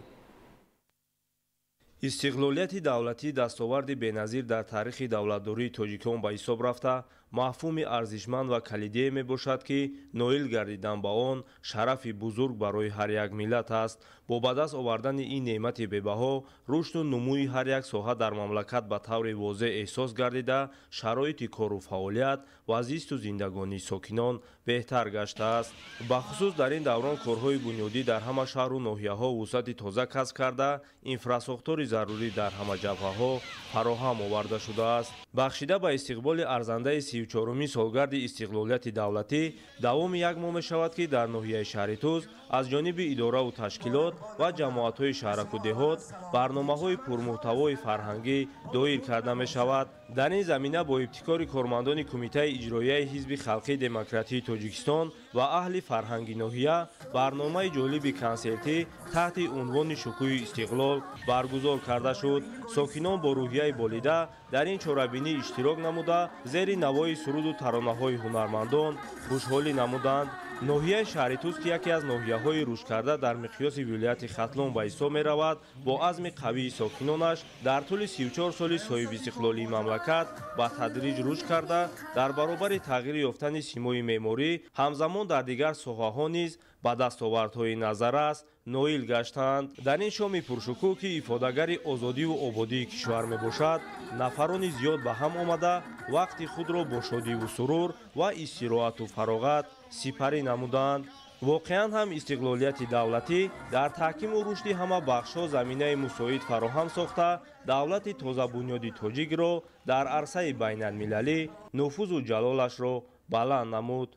Истиқлолияти давлатӣ дастоварди беназир дар таърихи давлатдории тоҷикон ба ҳисоб рафта, мафҳуми арзишманд ва калидие мебошад, ки ноил гардидан ба он шарафи бузург барои ҳар як миллат аст. Бо ба даст овардани ин неъмати бебаҳо, рушду нумӯи ҳар як соҳа дар мамлакат ба таври возеҳ эҳсос гардида, шароити кору фаъолият ва зисту зиндагонии сокинон беҳтар гаштааст. Бахусус дар ин даврон корҳои бунёдӣ дар ҳама шаҳру ноҳияҳо вусъати тоза касб карда, инфрасохтори зарурӣ дар ҳама ҷабҳаҳо фароҳам оварда шудааст. Бахшида ба истиқболи арзандаи 34-умин солгарди истиқлолияти давлатӣ давоми як моҳ мешавад, ки дар ноҳияи шаҳри Тӯз аз ҷониби идораву ташкилот ва ҷамоатҳои шаҳраку деҳот барномаҳои пурмуҳтавои фарҳангӣ доир карда мешавад. Дар ин замина бо ибтикори кормандони Кумитаи иҷроияи Ҳизби халқии демократии Тоҷикистон ва аҳли фарҳанги ноҳия барномаи ҷолиби консертӣ таҳти унвони «Шукӯҳи истиқлол» баргузор карда шуд. Сокинон бо рӯҳияи болида дар ин чорабинӣ иштирок намуда, зери навои суруду таронаҳои ҳунармандон хушҳолӣ намуданд. Ноҳияи шаҳри Тӯс, ки яке аз ноҳияҳои рушдкарда дар миқёси вилояти Хатлон ба ҳисоб меравад, бо азми қавии сокинонаш дар тӯли 34 соли соҳибистиқлолии мамлакат ба тадриҷ рушд карда, дар баробари тағйир ёфтани симои меъморӣ ҳамзамон дар дигар соҳаҳо низ ба дастовардҳои назаррас ноил гаштанд. Дар ин шоми пуршукӯҳ, ки ифодагари озодиву ободии кишвар мебошад, нафарони зиёд ба ҳам омада вақти худро бо шодиву сурур ва истироҳату фароғат сипарӣ намуданд. Воқеан ҳам истиқлолияти давлатӣ дар таҳкиму рушди ҳама бахшҳо заминаи мусоид фароҳам сохта, давлати тозабунёди тоҷикро дар арсаи байналмилалӣ нуфузу ҷалолашро баланд намуд.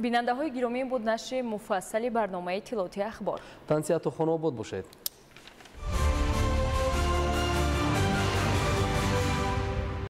Бинандаҳои гиромӣ, буд нашри муфассали барномаи иттилоотии ахбор. Тансиҳату хонобод бошед.